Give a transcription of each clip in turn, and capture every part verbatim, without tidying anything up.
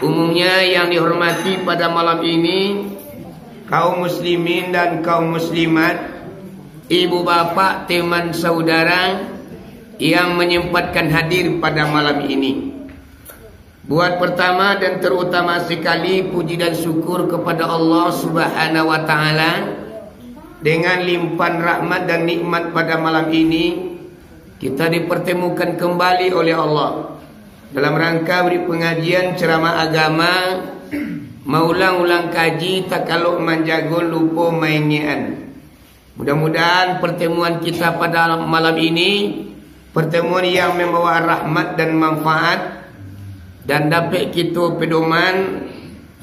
Umumnya yang dihormati pada malam ini, kaum muslimin dan kaum muslimat, ibu bapak, teman saudara yang menyempatkan hadir pada malam ini. Buat pertama dan terutama sekali, puji dan syukur kepada Allah Subhanahu wa Ta'ala dengan limpahan rahmat dan nikmat pada malam ini, kita dipertemukan kembali oleh Allah dalam rangka beri pengajian ceramah agama, maulang-ulang kaji, takalok manjago lupo maingekan. Mudah-mudahan pertemuan kita pada malam ini, pertemuan yang membawa rahmat dan manfaat, dan dapek kito pedoman,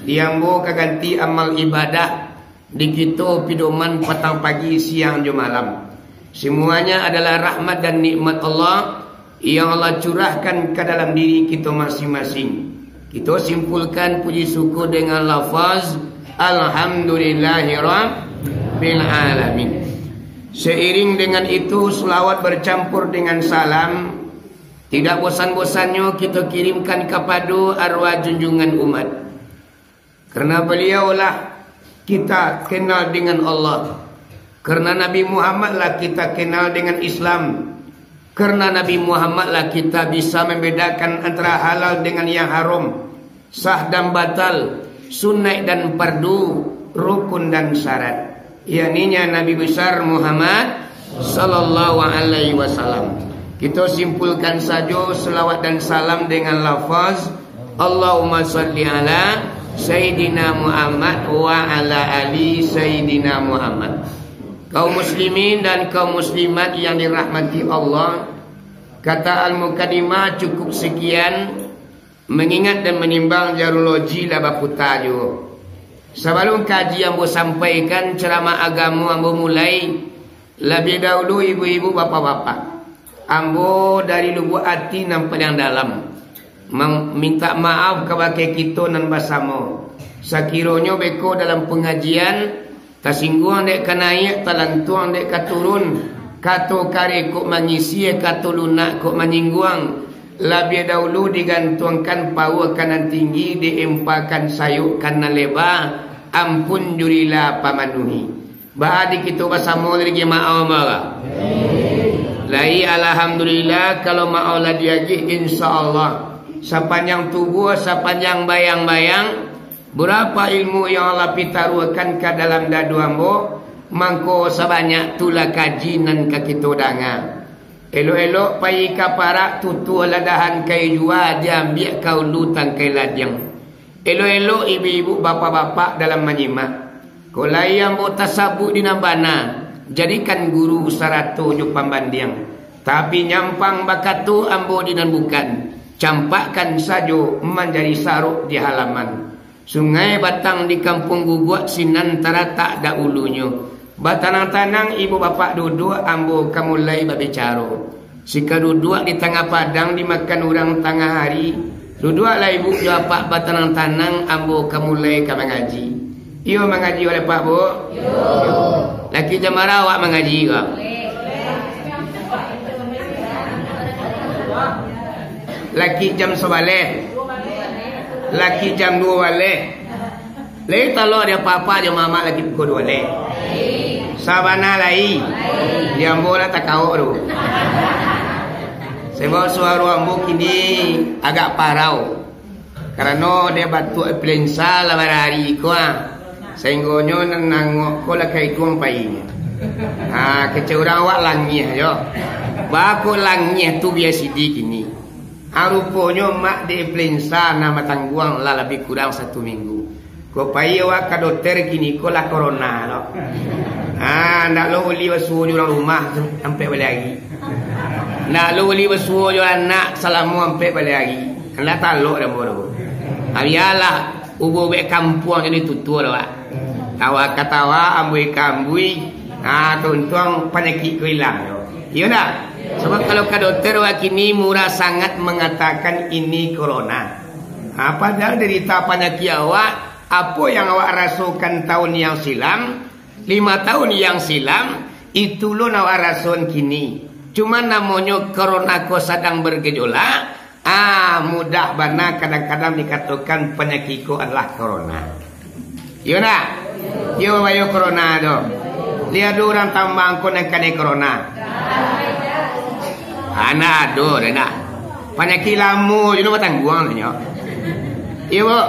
di ambo ka ganti amal ibadah, di kito pidoman patang pagi, siang jo malam. Semuanya adalah rahmat dan nikmat Allah yang Allah curahkan ka dalam diri kito masing-masing. Kito simpulkan puji syukur dengan lafaz, "Alhamdulillahirabbil alamin." Seiring dengan itu, selawat bercampur dengan salam, tidak bosan-bosannyo kito kirimkan kapado arwah junjungan umat. Karena beliaulah kita kenal dengan Allah. Karena Nabi Muhammadlah kita kenal dengan Islam. Karena Nabi Muhammadlah kita bisa membedakan antara halal dengan yang haram, sah dan batal, sunaik dan fardu, rukun dan syarat. Yakninya Nabi besar Muhammad sallallahu alaihi wasallam. Kito simpulkan sajo selawat dan salam dengan lafaz, "Allahumma shalli ala Sayyidina Muhammad wa ala ali Sayyidina Muhammad." Kaum muslimin dan kaum muslimat yang dirahmati Allah, kata al-mukadimah cukup sekian, mengingat dan menimbang jarologi lah baputa juo. Sabalum kaji ambo sampaikan, ceramah agamo ambo mulai, labiah dahulu ibu-ibu, bapak-bapak, ambo dari lubuak ati nan paliang dalam mam-, mintak maaf kabake kito nan basamo. Sakironyo beko dalam pangajian, tasingguang dek ka naiak, talantuang dek ka turun, kato kareh kok mangisi, kato lunak kok manyingguang, labiah dahulu digantuangkan paua ka nan tinggi, diempakan sayok ka nan leba, ampun jurilah pamanuhi. Baa di kito basamo lai diagiah maaf, baa? Lai, alhamdulillah, kalau maaf lah diagiah, insya Allah, sapanjang tubuah, sapanjang bayang-bayang, Barapa ilmu yang Allah pitaruahkan ka dalam dado ambo, mangko sabanyak tu lah kaji nan ka kito danga. Elok-elok payi ka parak, tutualah dahan kayu juo, diambiak ka ulu tangkai ladiang. Elok-elok ibu-ibu, bapak-bapak dalam manyimak. Kok lai ambo tasabuik di nan bana, jadikan guru sarato jo pambandiang. Tapi nyampang bakato ambo di nan bukan, campakkan sajo manjadi sarok di halaman. Sungai Batang di Kampuang Guguak sinan taratak dahulunyo. Batanang-tanang ibu bapak duduak, ambo ka mulai babicaro. Sika duduak di tangah padang dimakan urang tangah hari. Duduaklah ibu jo apak batanang-tanang, ambo ka mulai ka mangaji. Iyo mangaji, Pak, Bu? Iyo. Laki jam bara awak mangaji ko? Laki jam sabaleh. Laki jam duo baleh. Lai talok di apak-apak jo mamak laki pukua duo baleh. Sabana lai. Di ambo lah takawok tu. Sabab suaro ambo kini agak parau. Karano dek batuak influensa lah barari ko, ah. Sainggonyo nan nangok ko lah ka iduang payinyo. Ha, kecek urang awak langiah jo. Baa kok langiah tu biaso di kini. Ha, ruponyo mak dek influensa nan batangguang lah labiah kurang satu minggu. Kok pai awak ka dokter kini ko lah corona lo. Ha, ndak lo ulih basuo jo urang rumah tu ampek baleh ari. Ndak lo ulih basuo jo anak salamo ampek baleh ari. Ndak talok dek ambo tu. Ha, bialah. Ubek-ubek kampuang jadi tutua dah, Wak. Tawa ka tawa, ambuih ka ambuih. Ah, tuntuang panyakik ko ilang tu. Iyo ndak? Sabab kalau ka dokter, Wak, kini murah sangat mangatakan ini corona. Ah, padahal derita panyakik awak, apo yang awak rasokan tahun yang silam, lima tahun yang silam, itu lo nan awak rasokan kini. Cuma namonyo corona ko sadang bergejolak, Ah, mudah bana kadang-kadang dikatokan panyakik ko adalah corona. Iyo ndak? Iyo, bayo corona tu. Liek ado urang tambang ko nan kanai corona. Anak ado, dah ndak? Panyakik lamo je lo batangguang tu nyo. Iyo, Bu?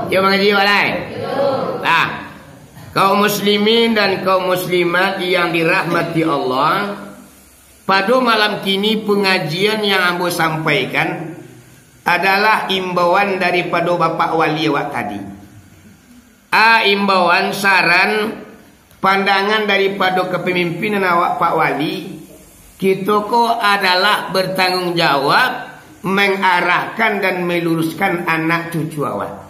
Iyo, mangaji, Wak, lai? Nah, kaum muslimin dan kaum muslimat yang dirahmati Allah, Pado malam kini, pangajian yang ambo sampaikan adalah imbauan daripado Bapak Wali awak tadi. A, imbauan, saran, pandangan daripado kapamimpinan awak, Pak Wali, kito ko adalah batangguang jawab mangarahkan dan maluruskan anak cucu awak.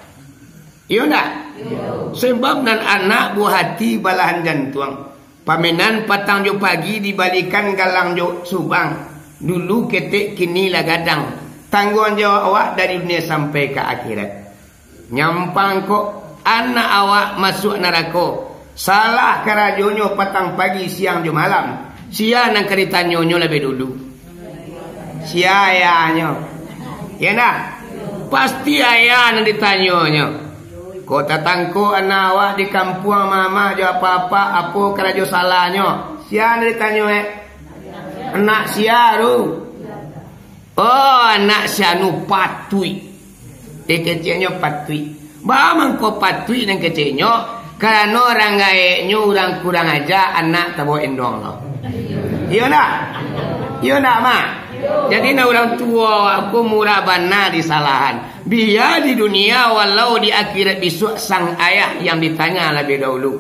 Iyo ndak? Iyo. Sabab nan anak buah ati balahan jantuang. Pamenan patang jo pagi dibalikan galang jo subang. Dulu ketek, kini lah gadang. Tangguang jawab awak dari dunia sampai ka akhirat. Nyampang kok anak awak masuak narako. Salah karajonyo patang pagi, siang jo malam. Sia nan ka ditanyonyo labiah dulu? Sia ayahnyo? Iyo ndak? Pasti ayah nan ditanyonyo. Kok tatangkok anak awak di kampuang, mamak jo apak-apak, apo karajo salahnyo? Sia nan ditanyo, eh? Anak sia tu. Oh, anak si anu patuik. Dek keceknyo patuik. Baa mangko patuik nan keceknyo? Karano urang gaeknyo urang kurang aja, anak tabao endong lo. Iyo ndak? Iyo ndak, Mak? Jadi, nah, urang tuo ko murah bana disalahan. Bia di dunia, walau di akhirat bisuak, sang ayah yang ditanya labiah dahulu.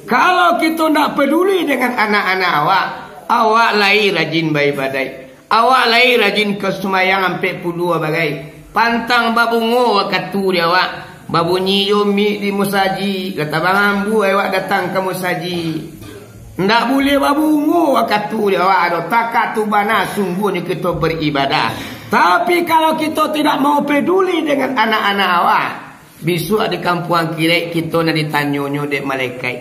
Kalau kito ndak paduli dengan anak-anak awak, awak lai rajin baibadaik. Awak lai rajin ka sumayang ampek puluah bagai. Pantang babungo wakatu di awak. Babunyi jo mik di musajik, lah tabang ambuih awak datang ka musajik. Ndak buliah babungo wakatu di awak doh. Takah tu bana sungguahnyo kito baribadah. Tapi, kalau kito tidak mau peduli dengan anak-anak awak, bisuak di kampuang akhirat kito nan ditanyonyo dek malaikat.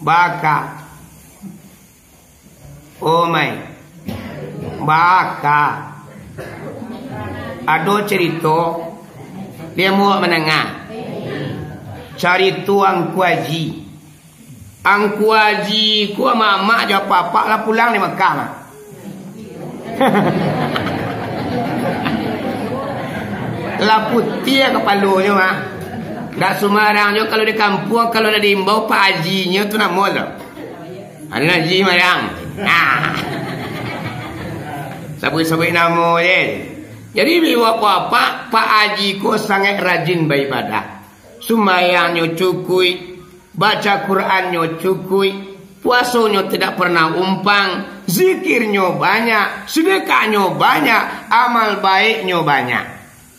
Baka. Oh, mai. Baka. Ado carito, diam awak mandanga. Carito Angku Aji. Angku Aji ko mamak jo apak-apak lah pulang dari Makkah, mah. Lah putiah kapalonyo, mah. Dak sumbarang jo kalau di kampuang, kalau lah diimbau Pak Ajinyo tu namo tu. Ado Haji Mayang. Nah. Sabuik-sabuik namo je. Jadi, ibu bapak, Pak Haji ko sangaik rajin baibadah. Sumbayangnyo cukuik, baca Qurannyo cukuik, puasonyo tidak pernah umpang, zikirnyo banyak, sedekahnyo banyak, amal baiknyo banyak.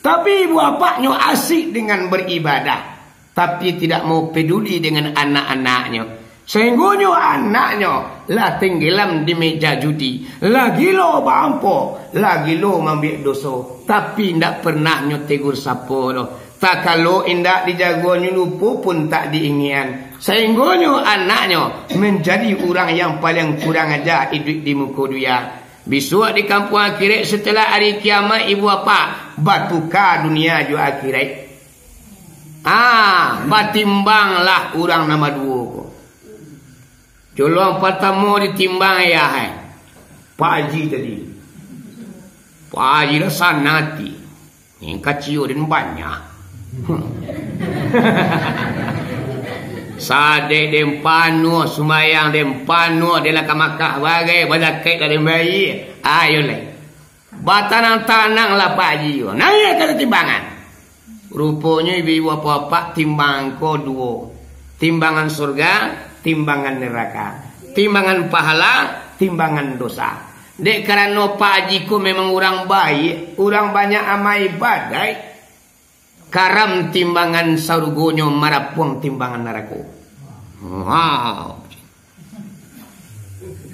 Tapi, ibu bapaknyo asik dengan beribadah. Tapi tidak mau peduli dengan anak-anaknyo. Sahinggonyo anaknyo lah tenggelam di meja judi, lah gilo baampo, lah gilo mambuek doso, tapi indak pernah nyo tegur sapo doh. Takalo indak dijagonyo, lupo pun tak diingian. Sahinggonyo anaknyo manjadi urang yang paling kurang aja iduik di muko dunia. Bisuak di kampuang akhirat, setelah ari kiamaik, ibu bapa, batuka dunia jo akhirat. Ah, batimbanglah urang nan baduo ko. Jolong partamo ditimbang ayah, eh. Pak Haji tadi. Pak Haji lah sanang ati. Ni kaciyo den banyak. Sadek den panuah, sumbayang den panuah, den lah ka Makkah bagai, bazakaik lah den bayia. Ayo lai. Batanang-tananglah Pak Haji ko. Naiak ka timbangan. Ruponyo ibu-ibu apak-apak, timbangan ko duo. Timbangan surga, timbangan neraka. Timbangan pahala, timbangan dosa. Dek karano Pak Haji ko memang urang baiak, urang banyak amal ibadaik. Karam timbangan sarugonyo, marapuang timbangan narako. Wow.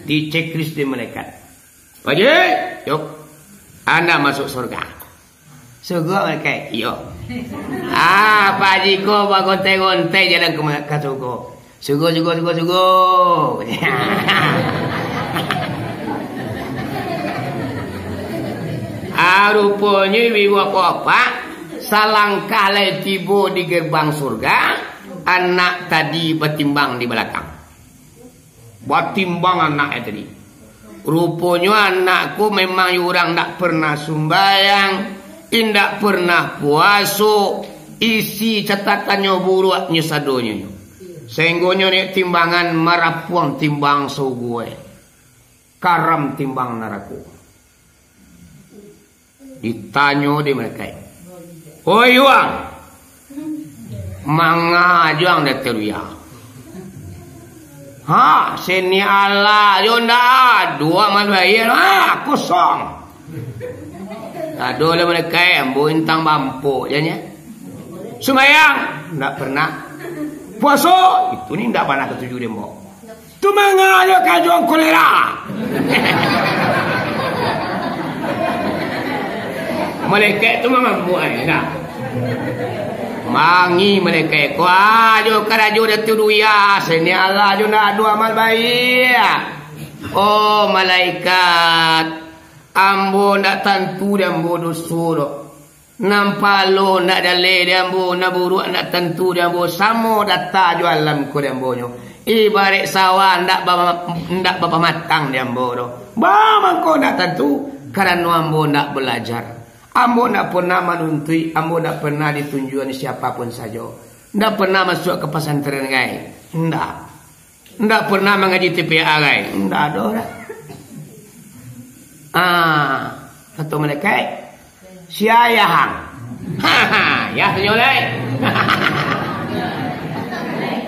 Diceklis di malaikat. "Pak Haji, yuk. Anda masuk surga." "Surga, malaikat?" "Iyo." "Ah, Pak Haji ko bagontai-gontai jalan ka ma-, ka surga. Surga, surga, surga, surga." Ah, ruponyo ibu-ibu bapak-bapak, salangkah lai tibo di gerbang surga, anak tadi batimbang di balakang. Batimbang anak e tadi. Ruponyo anak ko memang urang ndak pernah sumbayang, indak pernah puaso, isi catatannyo buruaknyo sadonyo. Sainggonyo naiak timbangan marapuang timbang sarugo e. Karam timbang narako. Ditanyo dek malaikat, "Oi, Yuang, manga juang dek teruya?" "Ha, seni Allah jo ndak ado amal baik, ha, kosong." Ado lah malaikat, "Ambo intang bampok," janyo. "Sumbayang?" "Ndak pernah." "Puaso?" "Itu ni ndak pernah katuju dek ambo." "Tu manga jo kajuang kolera?" Malaikat tu mangamuak ai, nah. Mangi malaikat ko, "Ah, jo karajo Datu Duya, seni Allah jo ndak ado amal baik." "Oh, malaikat, ambo ndak tantu di ambo doso doh. Nan palo ndak jaleh di ambo, nan buruak ndak tantu di ambo, samo data jo alam ko di ambonyo. Ibaraik sawah ndak ba-, ndak bapamatang di ambo doh. Baa mangko ndak tantu? Karano ambo ndak balajar. Ambo ndak pernah manuntuik, ambo ndak pernah ditunjuan siapa pun sajo. Ndak pernah masuak ka pasantren gai. Ndak. Ndak pernah mangaji T P A gai. Ndak ado doh." Ah, kato malaikat, "Sia ayah ang?" "Yah, tanyo lai."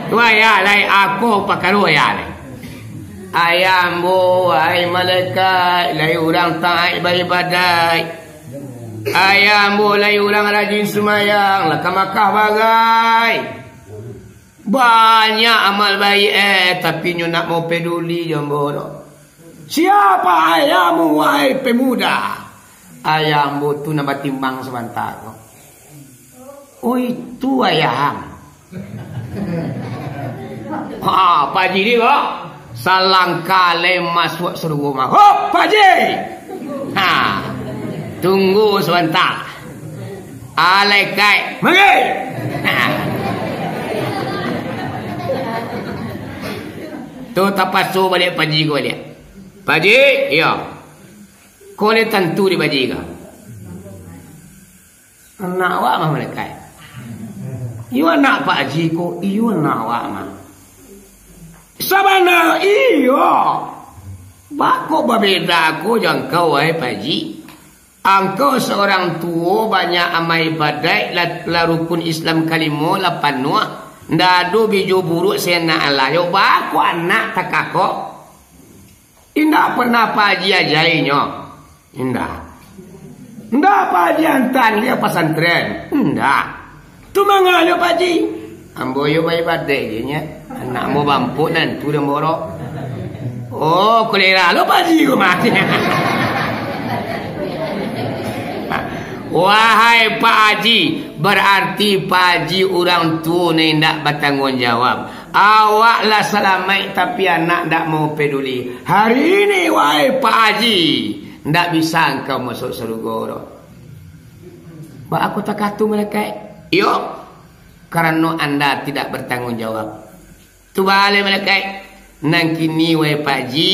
"Tu ayah lai, apo pakaro ayah lai?" "Ayah ambo, wahai malaikat, lai urang taat baibadaik. Ayah ambo lai urang rajin sumbayang, lah ka Makkah bagai. Banyak amal baik, eh, tapi nyo ndak mau peduli jo ambo doh." "Siapa ayahmu, wahai pemuda?" "Ayah ambo tu nan batimbang sabanta ko." "Oh, itu ayah ang?" Ha, Pak Haji ni ko, salangkah lai masuak sarugo mah. "Hop, Pak Haji! Ha, tunggu sabanta. Alaikai, mari!" Ha. Tu tapaso baliak Pak Haji ko baliak. "Pak Haji, iyo. Ko lai tantu di Pak Haji ko." "Anak awak mah, malaikat?" "Iyo anak Pak Haji ko, iyo anak awak mah." "Sabana iyo. Baa kok babeda ko jo angkau, wahai Pak Haji? Angkau saurang tuo, banyak amal ibadaik, lah, lah rukun Islam kalimo lah panuah, ndak ado bijo buruak sanak alah jo, baa kok anak takah ko?" "Indak pernah Pak Haji ajai nyo?" "Indak." "Indak Pak Haji antaan ka pasantren?" "Indak." "Tu manga nyo Pak Haji?" "Ambo iyo baibadaik je nyo. Anak ambo bampok nan tu di ambo doh." "Oh, kolera lo Pak Haji ko mah." "Wahai Pak Haji, bararti Pak Haji urang tuo nan indak batangguang jawab. Awak lah salamaik, tapi anak ndak mau peduli. Hari ini, wahai Pak Haji, ndak bisa angkau masuak sarugo doh." "Baa kok takah tu, malaikat?" "Iyo, karano anda tidak bertanggung jawab." Tu baliak malaikat, "Nan kini, wahai Pak Haji,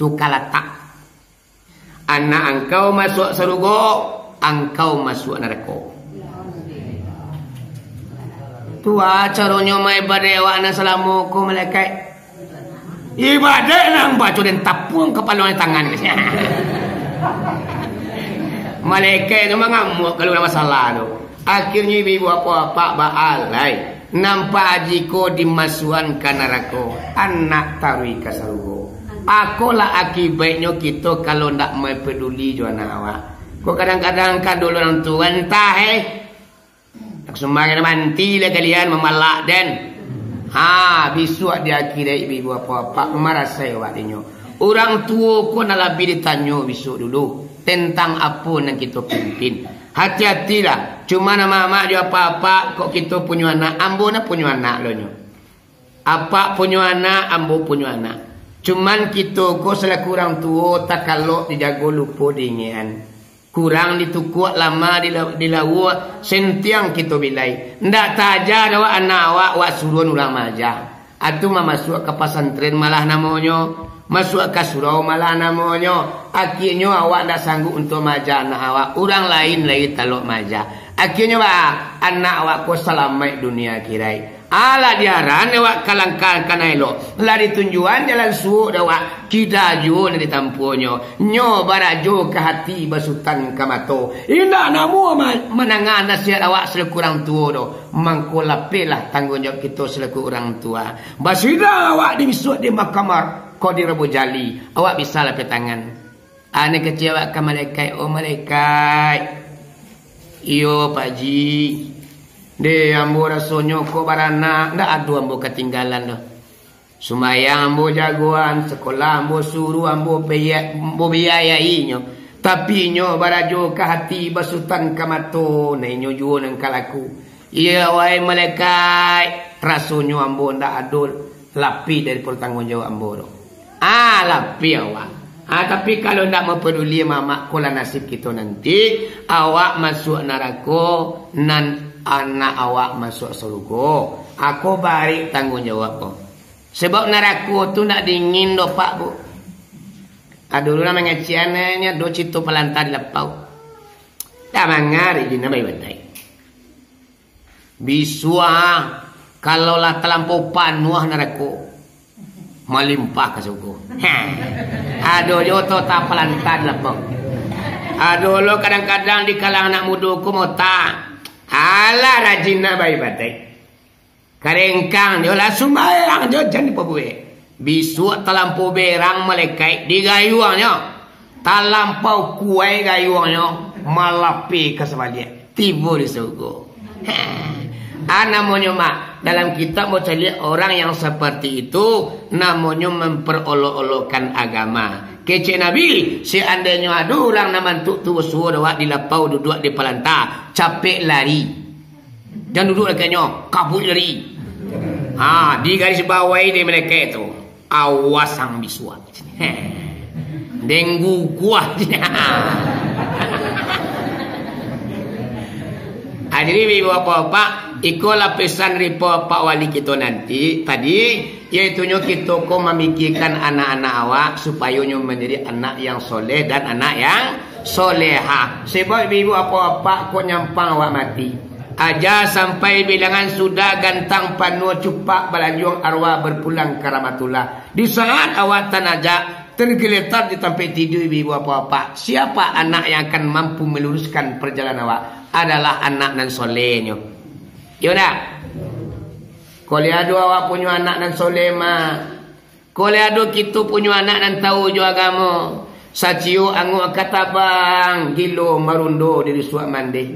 tukar latak. Anak angkau masuak sarugo, angkau masuak narako." "Tu a caronyo maibadaik awak nan salamo ko, malaikat?" "Ibadaik nan baco den tapuang kapalo di tangan." Malaikat tu mangamuak kalau ado masalah tu. Akhirnyo ibu-ibu bapak-bapak baalai. Nan Pak Haji ko dimasuakan ka narako, anak taruih ka sarugo. Akolah akibaiknyo kito kalau ndak mapeduli jo anak awak. Ko kadang-kadang kan dulu urang tuo, antah eh. Sumbangan manti lah kalian mamalak den. Ha, bisuak di akhirat, ibu-ibu apak-apak, marasai awak dinyo. Urang tuo ko nan labiah ditanyo bisuak dulu, tentang apo nan kito pimpin. Hati-hatilah, cuma amak-amak jo apak-apak, kok kito punyo anak, ambo nan punyo anak lo nyo. Apak punyo anak, ambo punyo anak. Cuman kito ko salaku urang tuo, takalok dijago lupo diingekan. Kurang ditukuak lama di la-, di lauak, sentiang kito bilai. Ndak taaja doh awak anak awak, wak suruah urang maaja. Atu mamasuak ka pasantren malah namonyo, masuak ka surau malah namonyo. Akhianyo awak ndak sanggup untuak maaja anak awak, urang lain lai talok maaja. Akhianyo baa, anak awak ko salamaik dunia akhirat. Alah diaran awak ka langkah ka nan elok, lah ditunjuan jalan suok dek awak, kida juo nan ditampuanyo. Nyo barajo ka hati, basutan ka mato. Indak namuah ma-, mandanga nasihat awak salaku urang tuo doh. Mangko lapehlah tangguang jawab kito salaku urang tuo. Basidang awak di bisuak di Mahkamah Qadir Abu Jali, awak bisa lapeh tangan. Anak kecil awak ka malaikat, "Oh malaikat, iyo Pak Ji, deh ambo rasonyo kok baranak, ndak ado ambo katinggalan doh. Sumbayang ambo jagoan, sekolah ambo suruah, ambo paya-, ambo biayainyo. Tapi inyo barajo ka hati, basutan ka mato, nah inyo juo nan ka laku. Iyo, wahai malaikat, rasonyo ambo ndak ado lapih dari tangguang jawab ambo tu." Ah, lapih awak. Ah, tapi kalau ndak mapaduli mamak ko lah nasib kito nanti, awak masuak narako, nan anak awak masuak sarugo. Ako barik tangguang jawab ko. Sebab narako tu ndak dingin doh, Pak, Bu. Ado dulu nan mangecek anaknyo, ado cito palanta di lapau. Dak mangari di nan baik-baik. Bisuak, kalau lah talampau panuah narako, malimpah ka surugo. Ha. Ado jo oto tapalanta di lapau. Ado lo kadang-kadang di kalangan anak mudo ko mota. Alah rajin nak baibadah. Karengkang jo lah sumbayang jo jan dipabuek. Bisuak talampau berang malekaik di gayuangnyo. Talampau kuai gayuangnyo, malapeh ka sabaliak, tibo di sarugo. Ha. Ah, namonyo mak, dalam kitab mau caliak orang yang seperti itu, namonyo memperolok-olokkan agama. Kecek Nabi, seandainyo ado urang nan bantuak tu basuo dek awak di lapau duduak di palanta, capek lari. Jan duduak dakeknyo, kabuik lari. Ha, di garis bawah di malekaik tu. Awas ang bisuak. Denggu kuah. Ah, jadi, ibu bapak-bapak, ikolah pesan dari Pak Wali kito nanti tadi, yaitunyo kito ko mamikirkan anak-anak awak, supayo nyo manjadi anak yang soleh dan anak yang solehah. Sebab ibu bapak-bapak ko nyampang awak mati. Aja sampai bilangan sudah gantang panuah cupak balanjuang arwah berpulang ka rahmatullah. Di saat awak tanajak, tergeletak di tampek tidur ibu-ibu bapak-bapak, siapa anak yang akan mampu meluruskan perjalanan awak? Adalah anak nan solehnyo. Iyo ndak? Kok lai ado awak punyo anak nan soleh, mak. Kok lai ado kito punyo anak nan tahu jo agamo. Saciok angok ka tabang, gilo marundo di rusuak mandeh.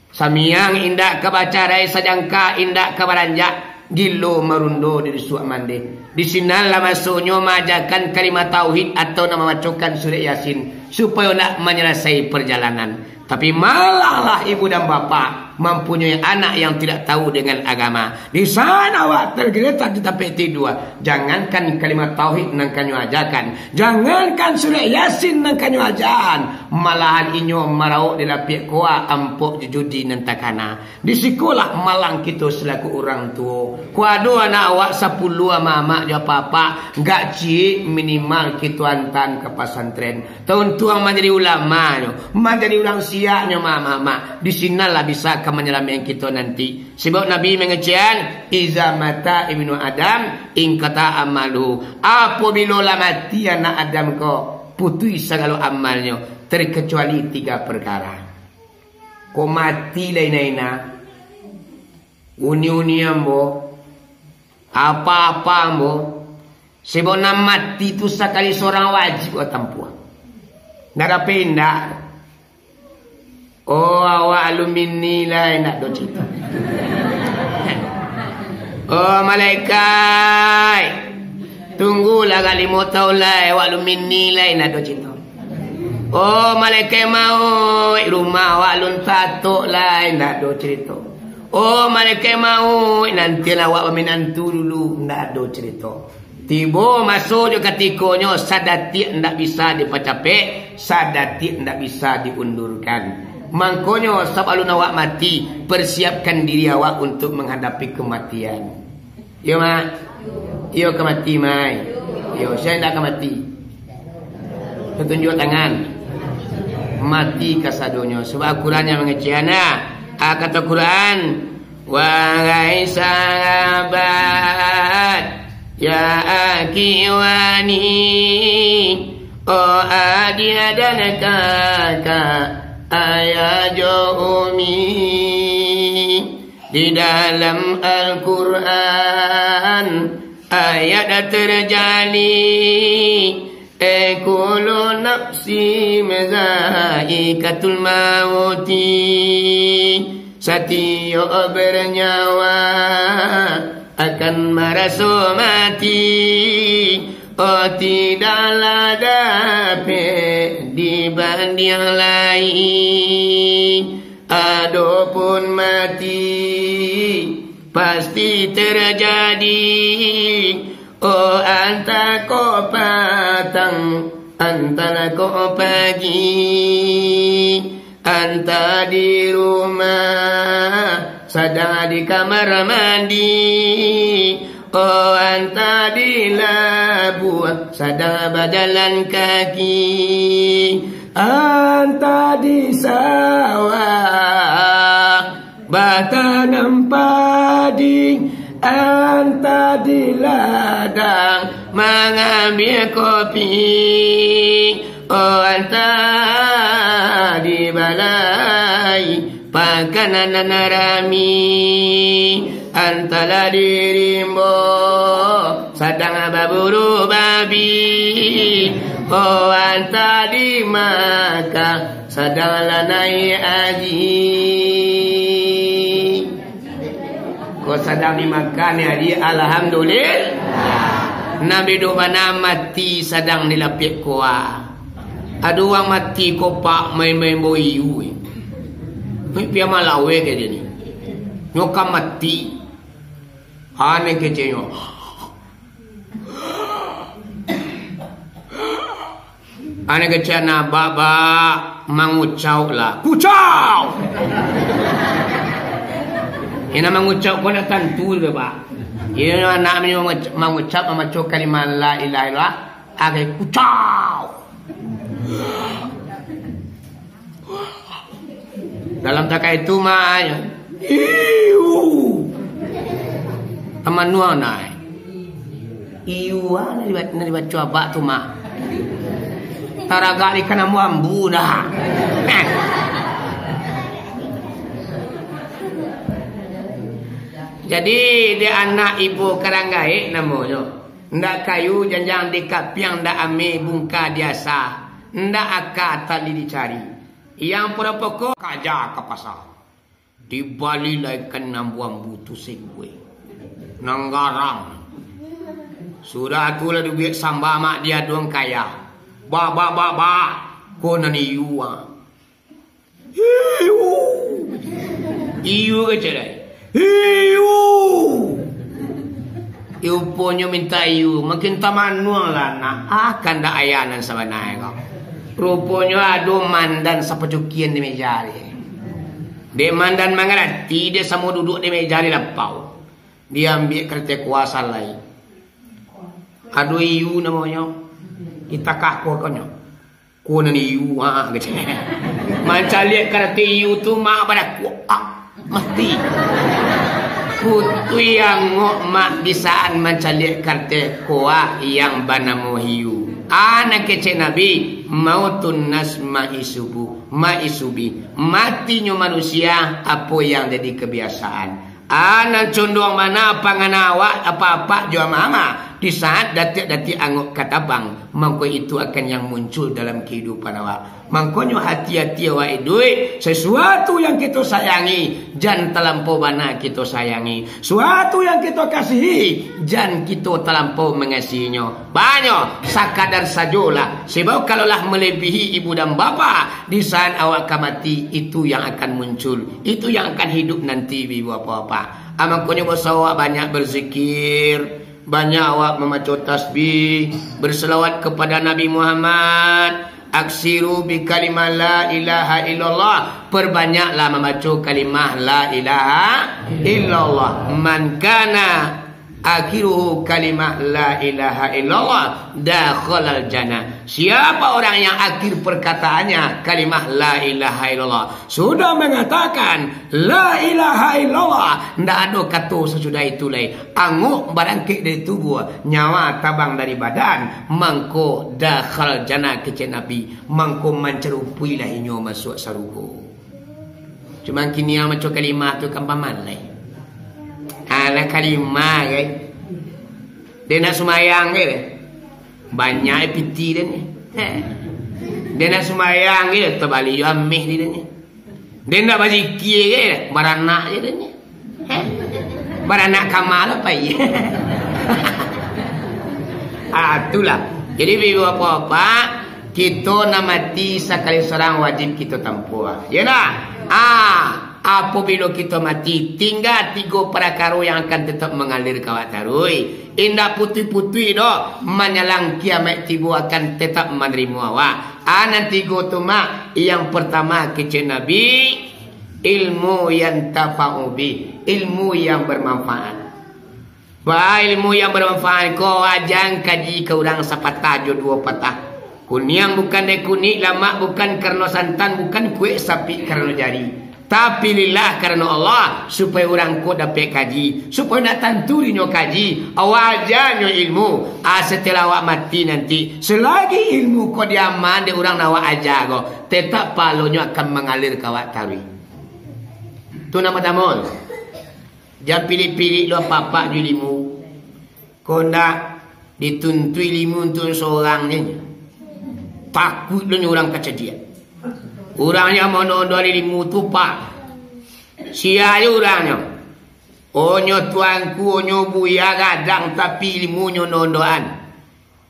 Samiang indak ka bacarai, sajangka indak ka baranjak, gilo marundo di rusuak mandeh. Di sinanlah masonyo maajakan kalimah tauhid atau nan mambacokan surek Yasin, supayo nak manyalasai parjalanan. Tapi malanglah ibu dan bapak mampunyoi anak yang tidak tahu dengan agama. Di saat awak tergeletak di tampek tidua, jangankan kalimah tauhid nan ka nyo ajakan, jangankan surek Yasin nan ka nyo ajaan, malahan inyo marauk di lapiak koa ampok jo judi nan takana. Di sikolah malang kito salaku urang tuo. Kok ado anak awak sapuluah amak-amak jo apak-apak, gak ciek minimal kito antaan ka pasantren. Tauntuang manjadi ulamanyo, manjadi urang siaknyo, amak-amak. Di sinanlah bisa ka manyalamaikan kito nanti. Sebab Nabi mangecek, "Iza mata ibnu Adam, inqata amalu." Apabilo lah mati anak Adam ko, putuih sagalo amalnyo, terkecuali tiga perkara. Ko mati lah ina-ina, uni-uni ambo, apa-apa ambo, sebab nan mati tu sakali sorang wajib awak tampuah. Ndak dapek indak. Oh, awak alun bini lai, ndak do carito. Oh, malaikat, tunggulah agak limo taun lai, awak alun bini lai, ndak do carito. Oh, malaikat mauik, rumah awak alun tatok lai, ndak do carito. Oh, malaikat mauik, nantian awak baminantu dulu, ndak do carito. Tibo maso jo katikonyo, sadatiak ndak bisa dipacapek, sadatiak ndak bisa diundurkan. Mangkonyo, sabalun awak mati, persiapkan diri awak untuk menghadapi kematian. Iyo, Mak? Iyo ka mati, Mai? Iyo, sia ndak ka mati? Tatunjuak tangan. Mati kasadonyo. Sabab Al-Quran nan mangecek, nah. Ah, kato Quran, "Wahai sahabat, ya akhi wani, oh adiak dan kakak, ayah jo umi." Di dalam Al-Quran, ayat terjadi, "Kullu nafsin zaikatul mauti." Satiok bernyawa akan maraso mati. Oh, tidaklah dapek dibandiang lai. Adopun mati pasti terjadi, oh, antah ko patang, antah ko pagi, antah di rumah, sadang di kamar mandi, oh, antah di labuah, sadang bajalan kaki, antah di sawah, batanam padi, antah di ladang, mangambiak kopi, oh, antah di balai, pakanan nan rami, antahlah di rimbo, sadang baburu babi, oh, antah di Makkah, sadang lah naiak haji. Ko sadang di Makkah naiak haji, alhamdulillah. Nan bedo bana mati sadang di lapiak koa. Ado urang mati ko, Pak, main-main bao iu. Ni pia malawe ka dia ni. Nyo ka mati. Aneh keceknyo. Aneh kecek, nah, bak, bak, mangucauk lah. Kucauk! Ina mangucauk ko nak tantu tu, Pak. Ina anak mangucauk, mamaco kalimah la ilaha illallah, agai kucauk. Dalam takai tu, mak, iu. Tamanuang nai. Iu, ah, nan diba-, nan dibaco abak tu, mak. Taragak ikan ambu-ambu dah. Jadi, di anak ibu karang gaek namonyo. Ndak kayu janjang di kapiang, ndak ameh bungka diasa, ndak aka tali dicari. Yang pokok-pokok kaja ka pasa. Dibali lai ka ambu-ambu tu sabuah. Nan garang. Sudah tu lah dibuek samba mak di aduang kaya. Ba, ba, ba, ba. Ko nan iu, ah. Iu. Iu kecek lai. Iu. Ruponyo minta iu, makin tamanuang lah nak. Ah, kandak ayah nan sabananyo ko. Ruponyo ado mandan sapacukian di meja dia. Dek mandan mangarati, dia samo duduak di meja di lapau. Dia ambiak karateh koa salai. Ado iu namonyo. Ditakah koa konyo. Ko nan iu, ha, kecek. Mancaliak karateh iu tu, mak badakuak, ah, mati. Putuih angok mak bisaan mancaliak karateh koa yang banamo iu. Anak kecek Nabi, mautun nas maisubu, maisubi. Matinyo manusia, apo yang jadi kebiasaan. Anak condong mana pangana awak, apa-apa jo ama-ama. Di saat datiak-datiak angok ka tabang, mangko itu akan yang muncul dalam kehidupan awak. Mangkonyo hati-hati awak iduik, sesuatu yang kito sayangi, jan talampau bana kito sayangi. Suatu yang kito kasihi, jan kito talampau mangasihinyo. Banyak, sakadar sajolah. Sebab kalau lah melebihi ibu dan bapa, di saat awak ka mati, itu yang akan muncul. Itu yang akan hidup nanti, ibu bapak-bapak. Ah, mangkonyo bosau awak banyak berzikir, banyak awak mamaco tasbih, berselawat kepada Nabi Muhammad. Aksiru bi kalimah la ilaha illallah. Perbanyaklah mambaco kalimah la ilaha illallah. Man kana akhiruhu kalimah la ilaha illallah, dakhalal jannah. Siapa orang yang akhir perkataannya kalimah la ilaha illallah, sudah mengatakan la ilaha illallah, ndak ado kato sasudah itu lai. Angok barangkek dari tubuah, nyawa tabang dari badan, mangko dakhalal jannah, kecek Nabi, mangko mancarupuilah inyo masuak sarugo. Cuma kini yang maco kalimah tu kan pamalai. Alah kalimah, kan? Dia nak sumayang, kan? Banyak piti dia ni. Heh. Dia nak sumayang, kan? Terbalik yo ameh dia ni. Dia nak bazikir, kan? Baranak je dia ni. Heh. Baranak kamal apa iya? Ah, itulah. Jadi, ibu bapak-bapak, kito nak mati sakali sorang wajib kito tampuah. Ya nah? Ah, apabilo kito mati, tingga tigo parakaro yang akan tetap mangalir ka awak taruih. Indak putuih-putuih doh, manyalang kiamaik tibo akan tetap manarimo awak. Ah, nan tigo tu mah, yang pertama kecek Nabi, ilmu yang tafa'u bih, ilmu yang bermanfaat. Ba, ilmu yang bermanfaat ko, jan kaji ka urang sapatah jo duo patah. Kuniang bukan dek kunik, lamak bukan karano santan, bukan kuek sapik karano jari. Tapi lillah karano Allah, supayo urang ko dapek kaji, supayo nak tantu dinyo kaji, awak aja nyo ilmu. Ah, setelah awak mati nanti, selagi ilmu ko diaman dek urang nan awak aja ko, tetap pahalonyo akan mangalir ka awak taruih. Tu nan partamo. Jan pilik-pilik lo apak-apak jo ilmu. Ko ndak dituntuik ilmu untuak sorang je. Takuik lo nyo urang ka cadiak. Urang yang maondo-ondo ilmu tu, Pak. Sia je urangnyo. Onyo tuanku, onyo buya gadang, tapi ilmunyo ondo-ondoan.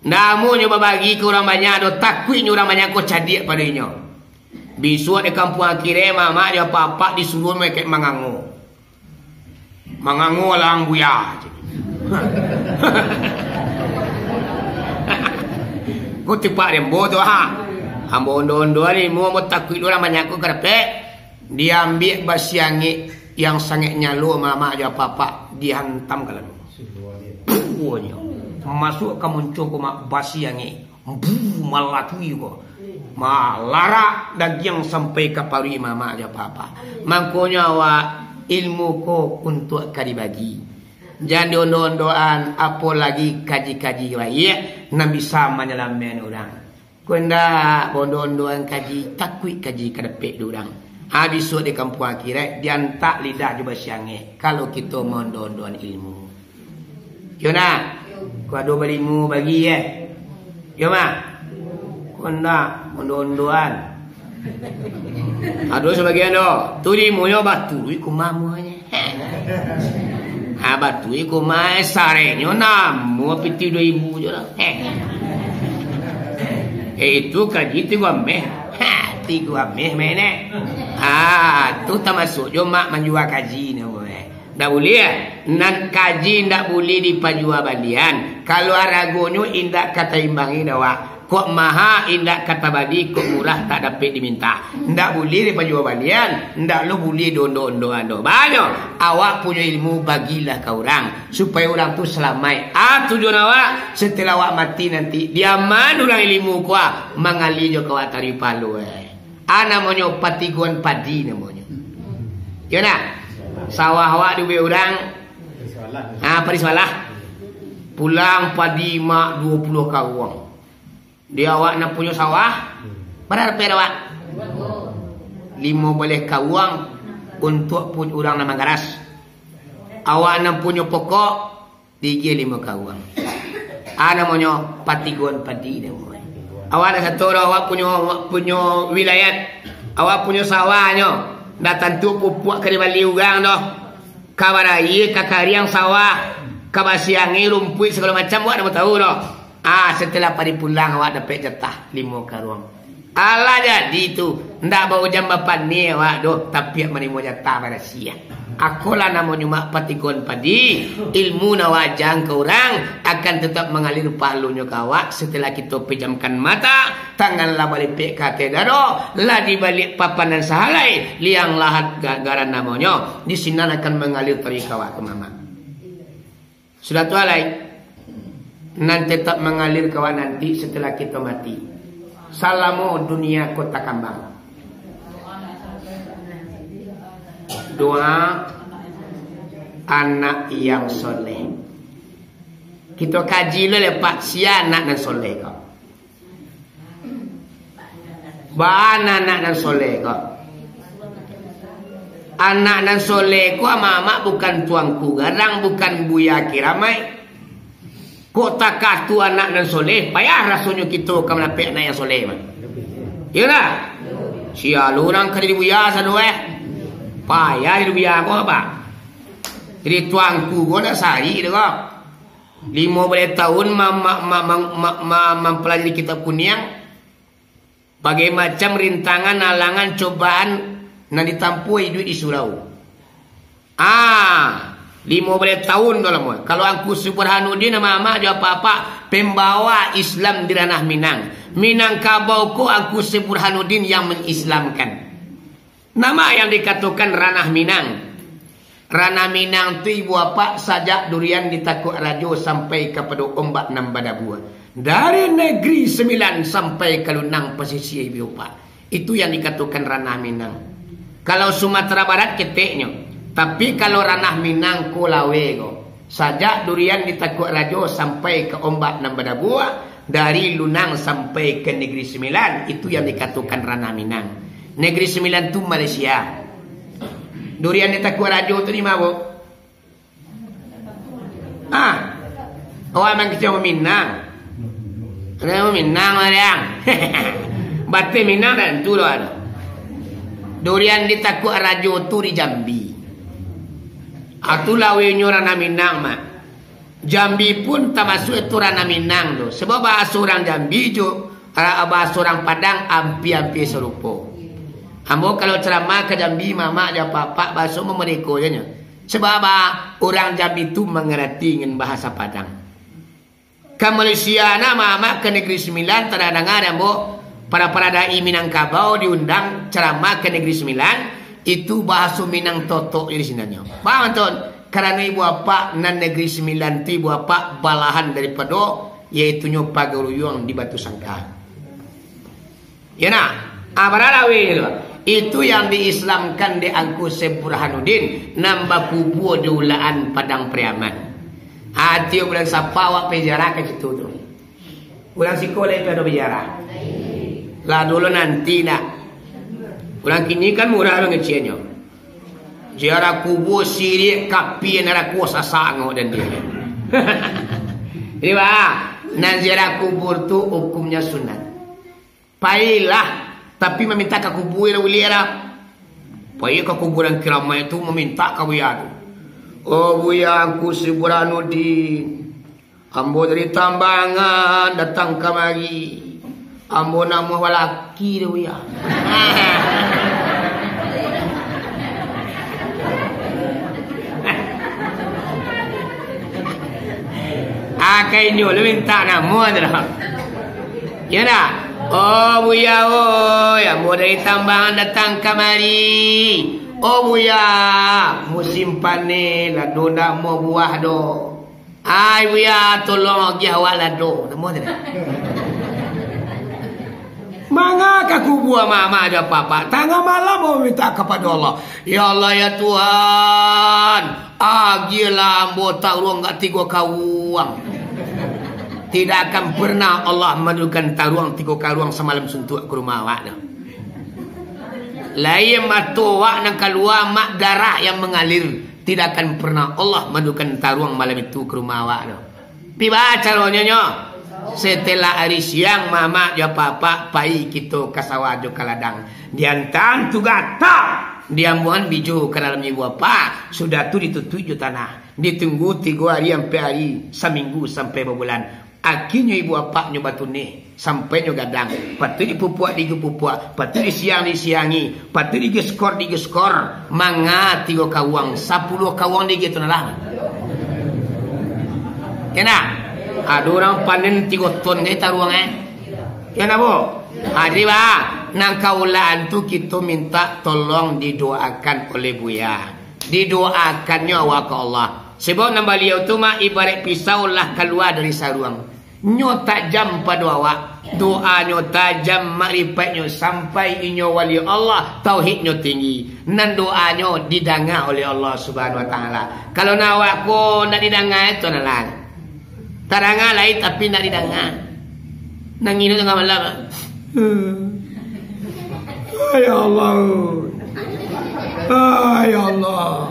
Ndak amuahnyo babagi ka urang banyak doh, takuiknyo urang banyak ko cadiak pado inyo. Bisuak di kampuang akhirat, mamak jo apak-apak disuruah mangekek mangango. Mangango lah ang buya. Ko tipak dembo tu, ha. Ambo ondo-ondo ni, ambo takuik urang banyak ko ka dapek. Diambiak basi angek yang sangaik nyalo mamak jo apak-apak, dihantam ka lalu. Puonyo. Masuak ka muncuang ko mak basi angek. Buu, malatui ko. Malarak dagiang sampai ka paruik mamak jo apak-apak. Mangkonyo awak, ilmu ko untuak ka dibagi. Jan diondo-ondoan, apo lagi kaji-kaji baiak nan bisa manyalamaikan urang. Ko indak, bondo-ondoan kaji, takuik kaji ka dapek dek urang. Ha, bisuak di kampuang akhirat, diantak lidah jo basi angek, kalau kito maondo-ondoan ilmu. Yo nah, ko ado balimo bagi, eh. Yo mah. Ko indak, bondo-ondoan. Ado sabagian do, tu limonyo batu, iko mamuahnyo. Ah, batu iko mah, sarenyo namo piti duo ribu jo lah. Eh, itu kaji tigo ameh. Ha, tigo ameh, menek. Ah, tu tamasuak jo mak manjua kaji namo, eh. Ndak buliah. Nan kaji ndak buliah dipajua balian. Kalau aragonyo indak ka taimbangi dek awak. Kok maha indak ka tabali, kok murah tak dapek diminta. Ndak buliah dipajua balian, ndak lo buliah diondo-ondoan doh. Banyak, awak punyo ilmu bagilah ka urang, supayo urang tu salamaik. Ah, tujuan awak, setelah awak mati nanti, diaman urang ilmu ko, ah, mangalia jo ka awak taruih pahalo, eh. Ah, namonyo patigoan padi namonyo. Yo nah, sawah awak diubuik urang, ah, padi sabalah. Pulang padi mak duo puluah karuang. Di awak nan punyo sawah, bara dapek awak? Limo baleh karuang untuak pu-, urang nan manggaras. Awak nan punyo pokok, diagiah limo karuang. Ah, namonyo patigon padi namonyo. Awak dak sato doh, awak punyo, awak punyo wilayat, awak punyo sawahnyo. Dak tantu pupuak ka dibali urang doh. Ka barayie, ka kariang sawah, ka basiangi rumpuik sagalo macam, awak dak tahu doh. Ah, setelah padi pulang, awak dapek jatah limo karuang. Alah jadi tu, ndak baujan bapaniang awak doh, tapi manimo jatah barasiah. Akolah namonyo mak patigon padi, ilmu nan waja ka urang, akan tetap mangalir pahalonyo ka awak setelah kito pejamkan mata, tangan lah balipek ka ateh dado, lah dibaliak papan nan sahalai, liang lahat gagaran namonyo, di sinan akan mangalir taruih ka awak tu, Mamak. Sudah tu alai, nan tetap mangalir ka awak nanti setelah kito mati. Salamo dunia ko takambang. Doa anak yang soleh. Kito kaji lo lepak sia anak nan soleh ko. Bana anak nan soleh ko. Anak nan soleh ko, Mamak, bukan Tuanku Garang, bukan Buya Kiramaik. Kok takah tu anak nan soleh, payah rasonyo kito ka mandapek anak yang soleh mah. Iyo dak? Sia lo urang ka jadi buya sado eh. Payah jadi buya ko, Pak. Jadi Tuanku ko dak sarik doh ko. Limo baleh tahun ma-, ma-, ma-, ma-, ma-, ma-, mampalajari kitab kuniang, bagai macam rintangan, alangan, cobaan nan ditampuah iduik di surau. Ah, limo baleh tahun tu lamo. Kalau Angku Syekh Burhanuddin, Mamak jo apak-apak, pembawa Islam di ranah Minang. Minangkabau ko Angku Syekh Burhanuddin yang mengislamkan. Nama yang dikatokan ranah Minang? Ranah Minang tu, Ibu Apak, sajak durian di takuak rajo sampai kapado ombak nan badabua. Dari Negeri Sembilan sampai ka lunang pasisia, Ibu Apak. Itu yang dikatokan ranah Minang. Kalau Sumatera Barat keteknyo, tapi kalau ranah Minang ko laweh ko. Sajak durian di takuak rajo sampai ka ombak nan badabua, dari lunang sampai ka Negeri Sembilan, itu yang dikatokan ranah Minang. Negeri Sembilan tu Malaysia. Durian di takuak rajo tu di ma, Bu? Ah, awak mangkecek Minang. Minang, Mariang. Bateh Minang dak tantu doh ado. Durian di takuak rajo tu di Jambi. Ah, tu lawehnyo ranah Minang, Mak. Jambi pun tamasuak itu ranah Minang tu. Sebab bahaso urang Jambi jo, ah, bahaso urang Padang ampia-ampia sarupo. Ambo kalau ceramah ka Jambi, Mamak jo apak-apak, bahaso mamareko je nyo. Sebab apa? Urang Jambi tu mangarati dengan bahasa Padang. Ka Malaysia nah, Mamak, ka Negeri Sembilan, tadanga dek ambo, para-para dai Minangkabau diundang ceramah ka Negeri Sembilan, itu bahaso Minang totok di sinannyo. Paham, Anton? Karano Ibu Apak nan Negeri Sembilan tu, Ibu Apak, balahan daripado, yaitunyo Pagaruyuang di Batusangka. Ya nah, ah, baralah weh tu. Itu yang diislamkan dek Angku Syekh Burhanuddin, nan bakubua di Ulaan Padang Pariaman. Ah, tiok bulan Sapa awak pai ziarah ka situ tu. Urang siko lai pai ado baziarah. Lah dulu nanti nak. Urang kini kan murah mangecehnyo. Ziarah kubur siriak kapia narako sasak angok dan dia. Jadi, bah, nan ziarah kubur tu hukumnya sunat. Pailah, tapi mamintak ka kubua lah buliah lah. Pai ka kuburan kiramaik tu, mamintak ka buya tu. "Oh, Buya Angku Syekh Burhanuddin, ambo dari Tambangan datang kamari. Ambo namuah balaki tu, Buya." Ah, ka inyo lu mintak namuah tu doh. Iyo ndak? "Oh, Buya, oi, ambo dari Tambangan datang kamari. Oh, Buya, musim paneh, lado ndak amuah buah doh. Ai, Buya, tolong agiah awak lado." Namuah tu doh. Manga ka kubua Mamak jo apak-apak. Tangah malam mamintak kapado Allah. "Ya Allah, ya Tuhan, agiahlah ambo taruang ka tigo karuang." Tidak akan pernah Allah madukan taruang tigo karuang samalam suntuak ka rumah awak tu. Lai mato awak nan kalua, Mak, darah yang mangalir. Tidak akan pernah Allah madukan taruang malam itu ka rumah awak tu. Tibo caronyo nyo, setelah ari siang, mamak jo apak-apak pai kito ka sawah jo ka ladang. Diantaan tu gata, diambuahan bijo ka dalam ibu apak, sudah tu ditutuik jo tanah. Ditunggu tigo ari, ampek ari, saminggu sampai babulan. Akhirnyo ibu apaknyo batuneh, sampai nyo gadang. Patuik dipupuak, dipupuak. Patuik disiang, disiangi. Patuik digeskor, digeskor. Manga tigo kawang, sapuluah kawang digiah tu nah lah. Yo nah, ado urang panen tigo ton gai taruang, eh. Yo nah, Bu. Ha, jadi, bah, nan kaulaan tu kito minta tolong didoakan oleh Buya. Didoakannyo awak ka Allah. Sebab nan baliau tu mah ibarat pisau lah kalua dari saruang. Nyo tajam pado awak. Doanyo tajam, makrifatnyo sampai, inyo wali Allah, tauhidnyo tinggi. Nan doanyo didanga oleh Allah Subhanahu Wa Taala. Kalau nan awak ko ndak didanga, itu nan lah. Tadanga lai, tapi ndak didanga. Nangih tu tangah malam. Ay Allah. Ay Allah.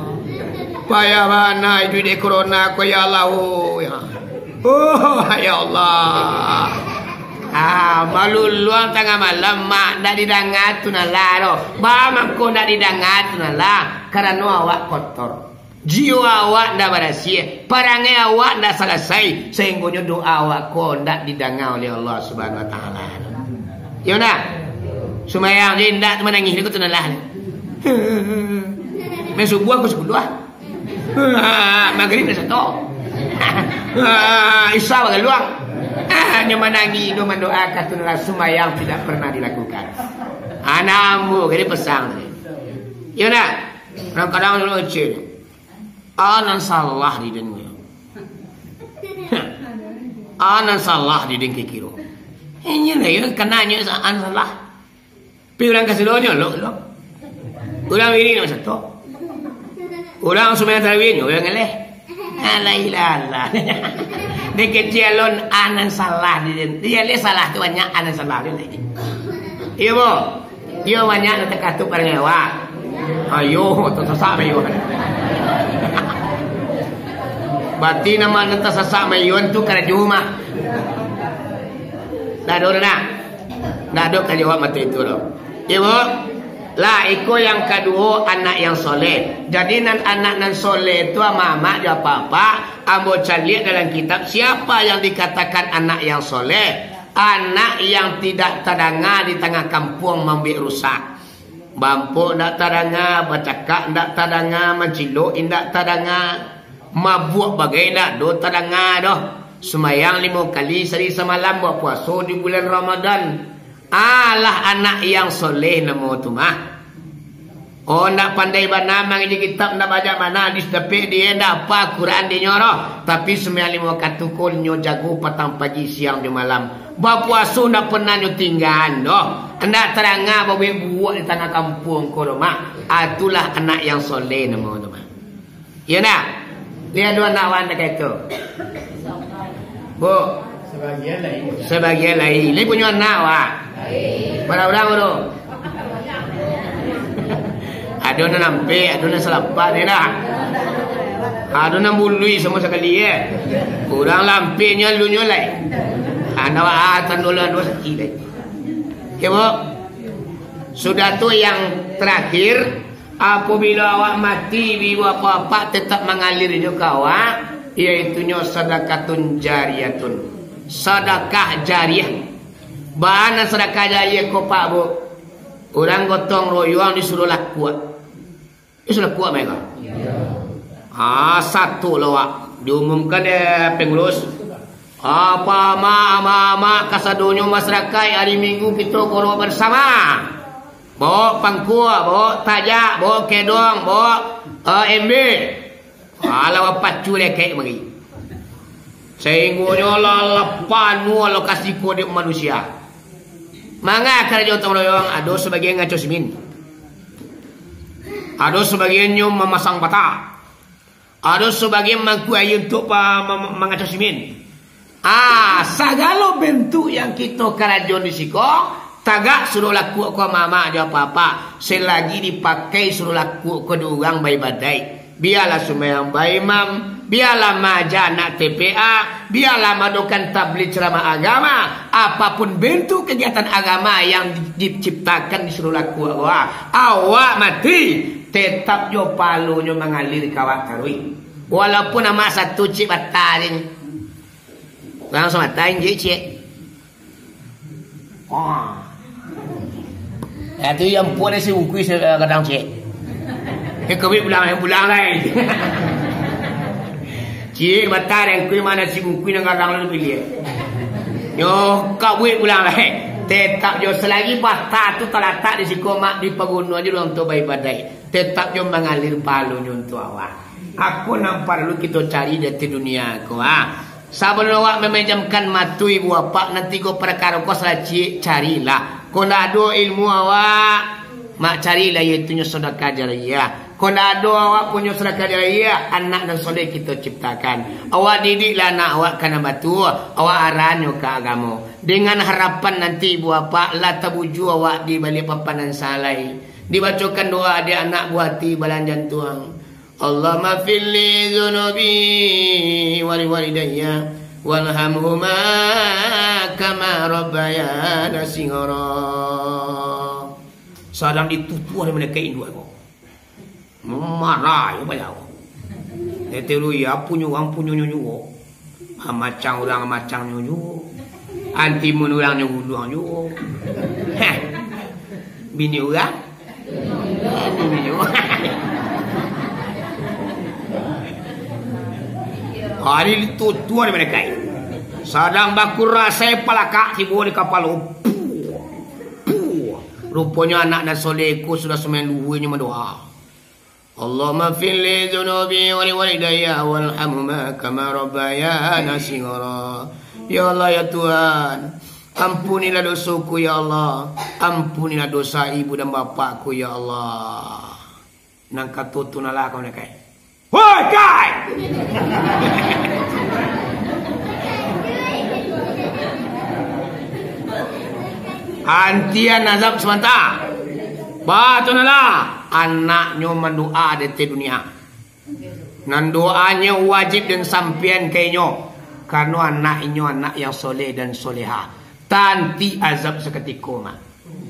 Payah bana iduik di corona ko, ya Allah, oh, ya. Oh, ya Allah. Ah, maluluang tangah malam, mak, ndak didanga tu nah lah doh. Ba mangko ndak didanga tu nah lah? Karano awak kotor. Jiwa awak ndak barasiah, parangai awak ndak salasai, sahinggonyo doa awak ko ndak didanga oleh Allah Subhanahu Wa Taala. Iyo ndak? Sumbayang je indak, tu manangih ko tu nah lah. Main subuah ko sapuluah. Magrib dah sato. Isya bagaluang. Nyo manangih, nyo mandoakan tu nah lah, sumbayang tidak pernah dilakukan. Anak ambo jadi pesang. Iyo ndak? Kadang-kadang dulu kecil. A nan salah di den ko. A nan salah di den kiro. Inyo lah, yo, kananyo sa-, a nan salah. Pi urang kasadonyo lo, lo. Urang wirid ndak basato. Urang sumbayang tarawih nyo, urang ngaleh. Alah, ilah, alah. Di kecil alun a nan salah di den. Iyo, leh salah tu banyak a nan salah tu lagi. Iyo, Bu. Iyo, banyak nan takatuik parangai awak. Ayo, tasasak mayuan. Bati nama nan tasasak mayuan tu karajo mah. Ndak ado dah. Ndak ado karajo awak mato itu doh. Iyo, Bu. Lah, iko yang kaduo, anak yang soleh. Jadi, nan anak nan soleh tu, amak-amak jo apak-apak, ambo caliak dalam kitab, siapa yang dikatakan anak yang soleh? Anak yang tidak tadanga di tangah kampuang mambuek rusak. Bampok ndak tadanga, bacakak ndak tadanga, mancilok indak tadanga, mabuak bagai ndak do tadanga doh. Sumbayang limo kali sahari samalam, bapuaso di bulan Ramadan. Alah anak yang soleh namo tu mah. Oh, ndak pandai bana mangaji kitab, ndak bajak bana hadis, tapi dia ndak apa Quran dinyo doh. Tapi sumbayang limo wakatu ko nyo jago patang pagi, siang jo malam. Bapuaso ndak pernah nyo tinggaan doh. Ndak tadanga babuek buruak di tangah kampuang ko doh, Mak. Ah, itulah anak yang soleh namo tu, Mak. Iyo ndak? Lai ado anak wan takah itu? Bu? Sabagian lai. Sabagian lai. Lai punyo anak, wak? Bara urang tu? Ado nan ampek, ado nan salapan, yo ndak? Ado nan buluih samo sakali, yo. Urang lah ampeknyo, alunyo lai. Anak wak, ah, tando lah, ado sakik lai. Oke, Bu? Sudah tu yang terakhir, apabila awak mati, ibu apak-apak tetap mangalir jo ka awak, yaitunyo sadakatun jariyatun. Sadakah jariah. Bana sadakah jariah ko, Pak, Bu? Urang gotong royong disuruah lakuak. Disuruah lakuak mereka. Ah, satu lah, Wak. Diumumkan dek pengurus. Apa, Mak, Amak-amak, kasadonyo masyarakaik, hari Minggu kito goro bersama. Bawa pangkua, bawa tajak, bawa kedong, bawa, eh, embe. Alah, bapacu lekek mari. Sahinggonyo lah, lah panuah lokasi ko dek manusia. Manga karajo gotong royong, ado sabagian ngaco simin. Ado sabagiannyo mamasang bata. Ado sabagian mangkuak aia untuak pa-, ma-, ma-, mangaco simin. Ah, sagalo bentuk yang kito karajoan di siko, tagak suruah lakuak ko amak-amak jo apak-apak, selagi dipakai suruah lakuak ko dek urang baibadaik. Bialah sumbayang baimam, Bialah maaja anak T P A, bialah maadokan tablig ceramah agama, apapun bentuk kegiatan agama yang di-, diciptakan disuruh laku awak, awak mati, tetap jo pahalonyo mangalir ka awak taruih. Walaupun amak satu cik bata je. Urang samata injik cik. Wah. Ya, tu yang puan si ungkui se-, kadang cik. Eh, kawik pulang, yang pulang lai. Cik, bata dek ungkui, ma si ungkui nan garang lalu pilih. Yo, kawik pulang lai. Tetap jo, selagi bata tu talatak di siko, mak, di paguno aja urang tu baibadaik. Tetap jo mangalir pahalonyo untuak awak. Apo nan paralu kito cari di ateh dunia ko, ha? Sabalun awak maminjamkan mato ibu apak, nan tigo parkaro ko salah ciek carilah. Kok ndak ado ilmu awak, mak, carilah, yaitunyo sadakah jariyah. Kok ndak ado awak punyo sadakah jariyah, anak nan soleh kito ciptakan. Awak didiklah anak awak ka nan batua, awak arahnyo ka agamo. Dengan harapan nanti ibu apak lah tabujua awak di baliak papan nan salah lai. Dibacokan doa dek anak buah ati balan jantuang. Allahumma firli dzunubi wa liwalidayya warhamhuma kama rabbayana shighara. Sadang ditutuah dek malaikat induak ko. Marah yo baliau. Tete lu ya, punyo urang punyonyo juo. Amacang urang amacangnyo juo. Antimun urang nyo guluang juo. Heh. Bini urang? Bini juo. Hari tu, tu hari mereka. Sadang bakurasai palakak tibo di kapalo. Puh. Puh. Ruponyo anak nan soleh ko sudah sumbayang luhua nyo mandoa. Allahumma firli dzunubi wa liwalidayya warhamhuma kama rabbayana shighara. Ya Allah, ya Tuhan, ampunilah dosaku, ya Allah. Ampunilah dosa ibu dan bapakku, ya Allah. Nan kato tu nalah kau nak kai. Woi, kai! Antian azab samanta. Batunalah, anaknyo mandoa di ateh dunia. Nan doanyo wajib den sampaian ka inyo, karano anak inyo anak yang soleh dan soleha. Tanti azab sakatiko mah.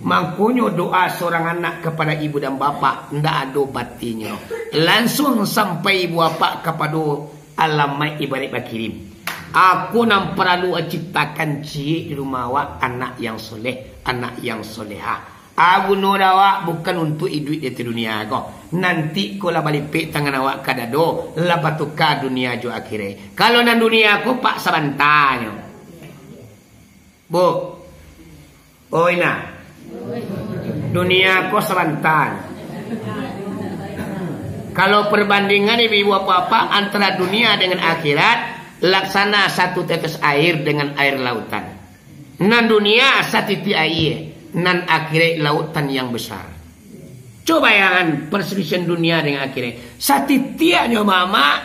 Mangkonyo doa surang anak kapado ibu dan bapak ndak ado batihnyo. Lansuang sampai ibu bapak kapado alamaik ibaraik bakirim. Ako nan paralu ciptakan ciek di rumah awak, anak yang soleh, anak yang soleha. A guno awak bukan untuak iduik di ateh dunia ko. Nanti ko lah balipek tangan awak ka dado, lah batuka dunia jo akhirat. Kalau nan dunia ko pak sabantanyo. Bu. Oh, ina. Dunia ko sabanta. Kalau perbandingan ibu-ibu bapak-bapak antara dunia dengan akhirat, laksana satu tetes air dengan air lautan. Nan dunia satitiak aia, nan akhirat lautan yang besar. Cubo bayangan perselisihan dunia dengan akhirat. Satitiaknyo mamak,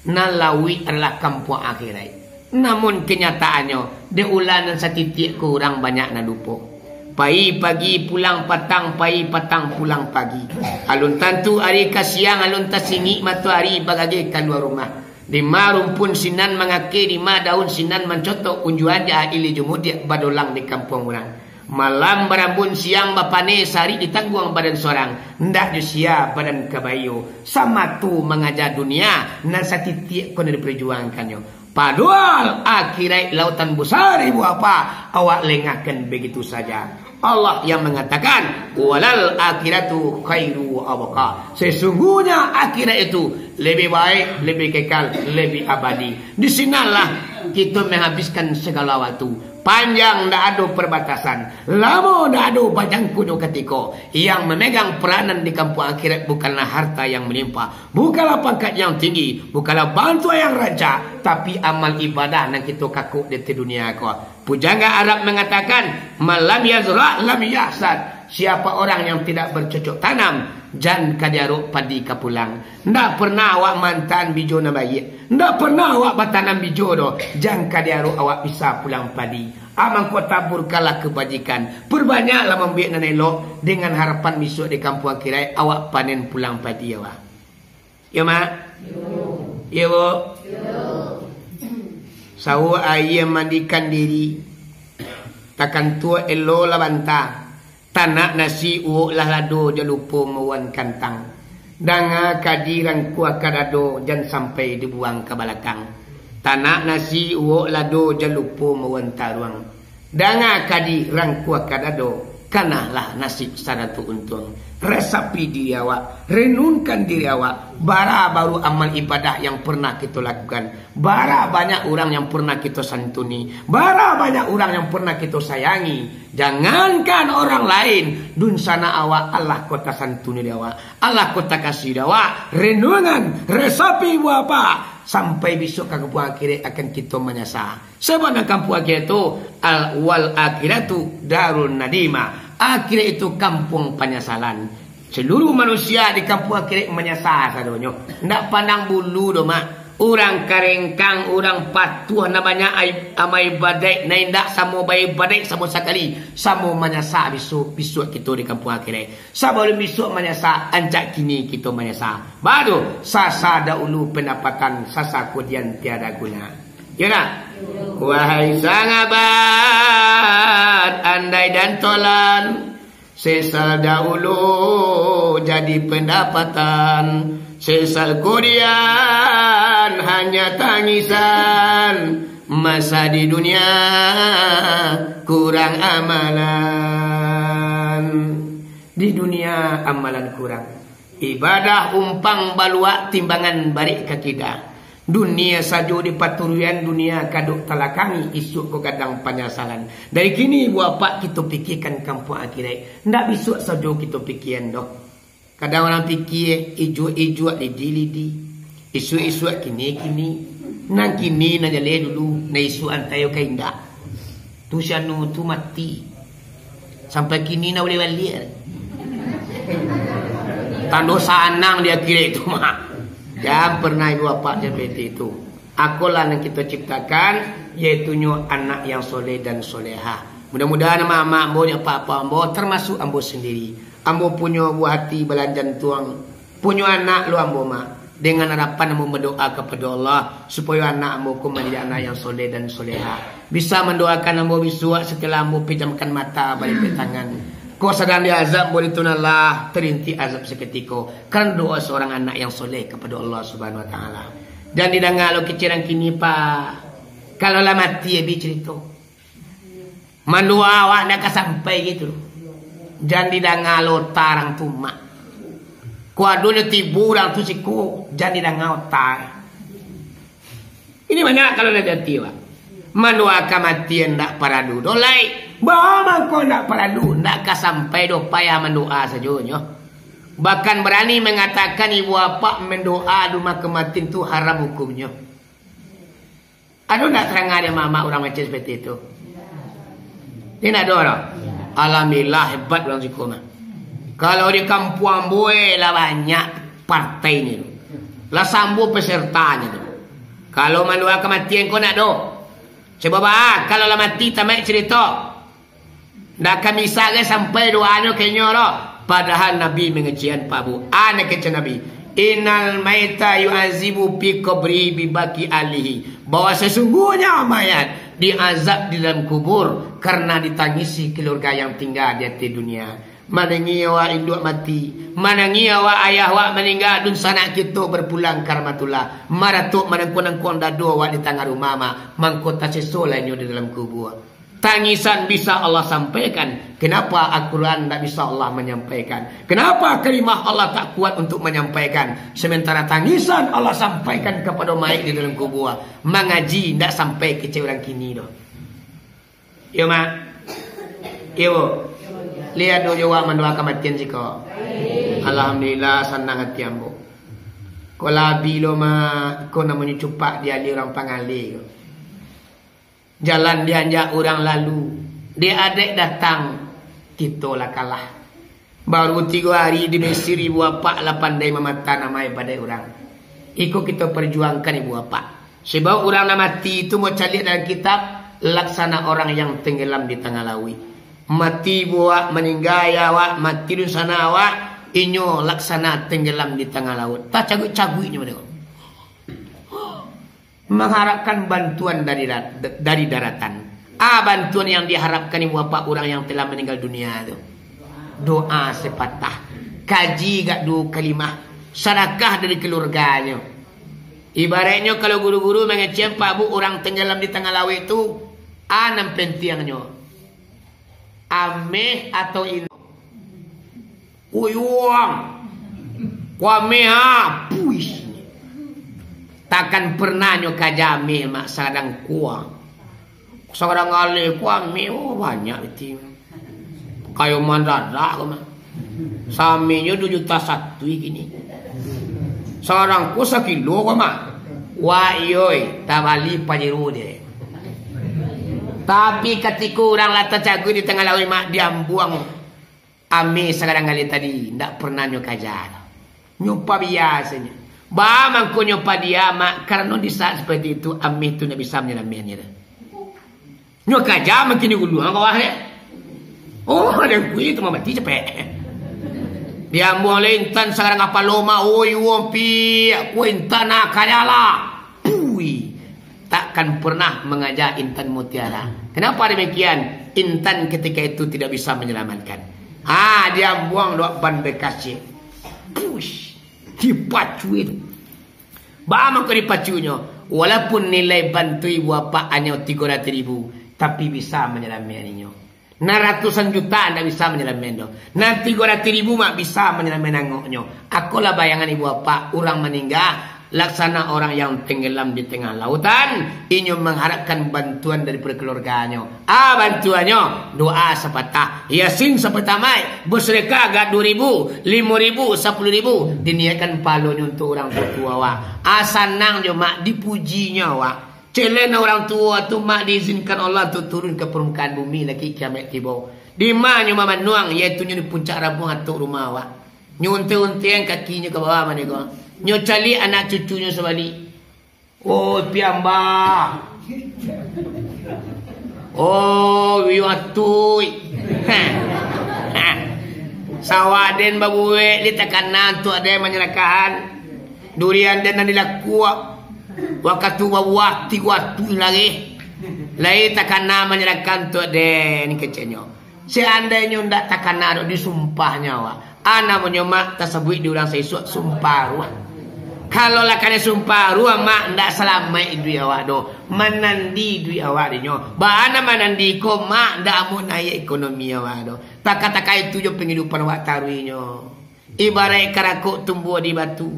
nan lauik adalah kampuang akhirat. Namun kenyataannyo, dek ulah nan satitiak ko urang banyak nan lupo. Pai pagi pulang patang, pai patang pulang pagi. Alun tantu ari ka siang, alun tasingik matoari bagageh kalua rumah. Dima rumpun sinan mangakeh, dima daun sinan mancotok, unjuan ja ilia jo mudiak badolang di kampuang urang. Malam barambun, siang bapaneh, sarik ditangguang badan sorang, ndak jo sia badan ka baiyo, samato mangaja dunia, nan satitiak ko nan diparjuangkannyo. Padohal akhirat lautan basar, ibu bapak, awak lengahkan begitu saja. Allah yang mangatakan, "Walal akhiratu khairu wa abqa." Sesungguhnya akhirat itu lebih baik, lebih kekal, lebih abadi. Di sinanlah kito menghabiskan segala waktu. Panjang ndak ado perbatasan, lamo ndak ado bajangkonyo katiko. Yang memegang peranan di kampuang akhirat bukanlah harta yang melimpah, bukanlah pangkat yang tinggi, bukanlah bantuan yang rancak, tapi amal ibadah nan kito kakok di ateh dunia ko. Pujangga Arab mangatakan, "Man lam yazra' lam yahsad." Siapa orang yang tidak bercocok tanam, jan ka diarok padi ka pulang. Ndak pernah awak maantaan bijo nan baiak. Ndak pernah awak batanam bijo doh, jan ka diarok awak bisa pulang padi. Amang ko taburkanlah kebajikan. Perbanyaklah mambuek nan elok, dengan harapan bisuak di kampuang akhirat awak panen pulang padi awak. Iyo, Mak? Iyo, Bu? Sawah aia mandikan diri, takantua elo lah banta. Tanak nasi uwok lah lado, jan lupo mawan kantang. Danga kadi rangkuah ka dado, jan sampai dibuang ka balakang. Tanak nasi uwok lado, jan lupo mawan taruang. Danga kadi rangkuah ka dado, kanalah nasib sarato untuang. Resapi diri awak, renungkan diri awak, bara baru amal ibadah yang pernah kito lakukan, bara banyak urang yang pernah kito santuni, bara banyak urang yang pernah kito sayangi. Jangankan orang lain, dunsanak awak alah ko tasantuni dek awak, alah ko takasih dek awak. Renungan, resapi buah apak, sampai bisuak ka kampuang akhirat akan kito manyasa. Sabab nan kampuang akhirat tu, al-, wal akhiratu darun nadimah. Akhirat itu kampuang panyasalan. Seluruh manusia di kampuang akhirat manyasa sadonyo. Ndak pandang bulu doh, Mak. Urang karengkang, urang patuah, nan banyak ai-, amal ibadaik, nan indak samo baibadaik samo sakali, samo manyasa bisuak, bisuak kito di kampuang akhirat. Sabalun bisuak manyasa, ancak kini kito manyasa. Baru, sasa dahulu pandapatan, sasa kudian tiada guna. Yo ndak? Wahai sahabat, andai dan tolan, sesal dahulu jadi pendapatan, sesal kudian hanya tangisan, masa di dunia kurang amalan. Di dunia amalan kurang. Ibadah umpang baluak, timbangan barek ka kida. Dunia sajo dipaturuian, dunia kadok talakangi, isuak ko gadang panyasalan. Dari kini buah apak kito pikiakan kampuang akhirat. Ndak bisuak sajo kito pikian doh. Kadang urang pikia ijuak-ijuak, lidi-lidi. Isuak-isuak, kini-kini. Nan kini nan jaleh dulu, nan isuak antah iyo ka indak. Tu si anu tu mati. Sampai kini ndak buliah baliak. Tando sanang di akhirat tu, Mak. Jan pernah ibu bapak seperti itu. Akolah nan kito ciptakan, yaitunyo anak yang soleh dan solehah. Mudah-mudahan amak-amak ambo, apak-apak ambo, termasuk ambo sendiri. Ambo punyo buah hati balan jantuang. Punyo anak lo ambo, Mak, dengan harapan ambo badoa kapado Allah, supayo anak ambo ko manjadi anak yang soleh dan solehah. Bisa mandoakan ambo bisuak setelah ambo pejamkan mata, balipek tangan. Ko sadang diazab, ambo di Tuhan Allah, tarintik azab sakutiko, karano doa seorang anak yang soleh kapado Allah Subhanahu Wa Taala. Jan didanga lo kecek urang kini, Pak. Kalau lah mati, abih carito. Mandoa awak ndak ka sampai gitu. Jan didanga lo ota urang tu, Mak. Ko ado nyo tibo urang tu siko, jan didanga ota. Ini banyak kalau ndak hati-hati, Pak. Mandoa kamatian ndak paralu doh lai. Baa mangko ndak paralu, ndak ka sampai doh, payah mandoa sajo nyo. Bahkan barani mangatakan ibu apak mandoa di rumah kamatian tu haram hukumnyo. Ado ndak taranga di amak-amak urang macam seperti itu? Indak ado doh. Alhamdulillah, hebat urang siko mah. Kalau di kampuang ambo, eh, lah banyak partai ni tu. Lah sambuah peserta ni tu. Kalau mandoa kamatian ko ndak ado. Cubo baa, kalau lah mati tamaik carito. Ndak ka bisa lai sampai doanyo ka inyo lo. Padahal Nabi mangecek an, Pak, Bu. Ane kecek Nabi, "Innal maita yu'azibu fi qabri bi baki alihi." Bahwa sesungguhnya mayat diazab di dalam kubur karena ditangisi keluarga yang tinggal di ateh dunia. Manangih awak induak mati, manangih awak ayah awak maningga, dunsanak kito berpulang ka rahmatullah. Maratok manangkuang-nangkuang dado awak di tangah rumah, Mak. Mangko taseso lah inyo di dalam kubur. Tangisan bisa Allah sampaikan. Kenapa Al-Quran ndak bisa Allah manyampaikan? Kenapa kalimah Allah tak kuat untuk manyampaikan? Sementara tangisan Allah sampaikan kapado mayik di dalam kubur. Mangaji ndak sampai kecek urang kini doh. Iyo, Mak? Iyo, Bu? Liek ado jo awak mandoa kamatian siko. Alhamdulillah, sanang ati ambo. Ko labi lo, Mak, ko namonyo cupak dialih urang pangalih ko. Jalan dianjak urang lalu, dek adaik datang, kito lah kalah. Baru tigo ari di Mesir, ibu apak lah pandai mamata namo ibadaik urang. Iko kito parjuangkan, ibu apak. Sabab urang nan mati tu, mau caliak dalam kitab, laksana orang yang tenggelam di tangah lauik. Mati ibu awak, maningga ayah awak, mati dunsanak awak, inyo laksana tenggelam di tangah lauik. Tacaguik-caguik inyo model. Mengharapkan bantuan dari da-, dari daratan. Ah, bantuan yang diharapkan ibu bapak urang yang telah meninggal dunia tu. Doa sepatah. Kaji gak duo kalimah. Sadakah dari keluarganyo. Ibaratnyo kalau guru-guru mangecek, Pak Bu, urang tenggelam di tangah lauik tu, a nan pentiangnyo. Ameh atau in-, Kuyuang. Kuameh ha, puih. Takkan pernah nyo kaja ameh mak sadang kuang. Sadang aleh kuameh, oh, banyak beti. Kayo mandadak ko mah. Saminyo duo juta satu kini. Sadang ko sakilo ko mah. Wah, iyoi, tabali pajero deh. Tapi katiko urang lah tacaguik di tangah lauik mak diambuang. Ameh sagadang aleh tadi, ndak pernah nyo kaja. Nyo pabia sajo. Ba mangko nyo padia, Mak, karano di saat seperti itu, ameh tu ndak bisa manyalamaiannyo doh. Nyo kaja makin diguluang bawah, eh. Oh, ada kuih tu mati capek. Diambuang lai intan sagadang kapalo, Mak, oi, wong piak, ku intan nak kaja lah. Pui. Takkan pernah mangaja intan mutiara. Kenapa demikian? Intan ketika itu tidak bisa menyelamatkan. Ah, diambuang dek ban bekasnyo. Push. Dipacu itu. Ba mangko dipacunyo. Walaupun nilai ban tu ibu bapak hanyo tigo ratuih ribu, tapi bisa manyalamaiannyo. Nan ratusan juta ndak bisa manyalamaian doh. Nan tigo ratuih ribu mak bisa manyalamaian angoknyo. Akolah bayangan ibu bapak, urang maningga, laksana orang yang tenggelam di tengah lautan, inyo mangharapkan bantuan daripado kaluarganyo. Ah, bantuannyo, doa sapatah, Yasin sapatamaik, basadakah agak duo ribu, limo ribu, sapuluah ribu, diniatkan pahalonyo untuak urang tuo-tuo awak. Ah, sanang jo mak, dipujinyo awak. Cek lai nan urang tuo tu mak diizinkan Allah untuak turun ka parmukaan bumi, laki kiamaik tibo. Di ma nyo mamanuang, yaitu nyo di puncak rabuang atau rumah awak. Nyo untiang-untiang kakinyo ka bawah mah niko. Nyo caliak anak cucunyo sabalik. Oh, piamba. Oh, wiyo atuik. Sawah den babuek, li takana untuak den manyarakahan. Durian den nan dilakuak. Wakatu babuah tigo atuih lagi. Lai takana manyarakahan untuak den, keceknyo. Seandainyo ndak takana dek disumpahnyo awak. A namonyo mak tasabuik di urang saisuak sumpah aruah. Kalau lah kanai sumpah aruah, mak ndak salamaik iduik awak doh. Manandi iduik awak dinyo. Baa nan manandi ko, mak, ndak amuah naiak ekonomi awak doh. Takah-takah itu jo pangidupan awak taruihnyo. Ibaraik karakok tumbuah di batu.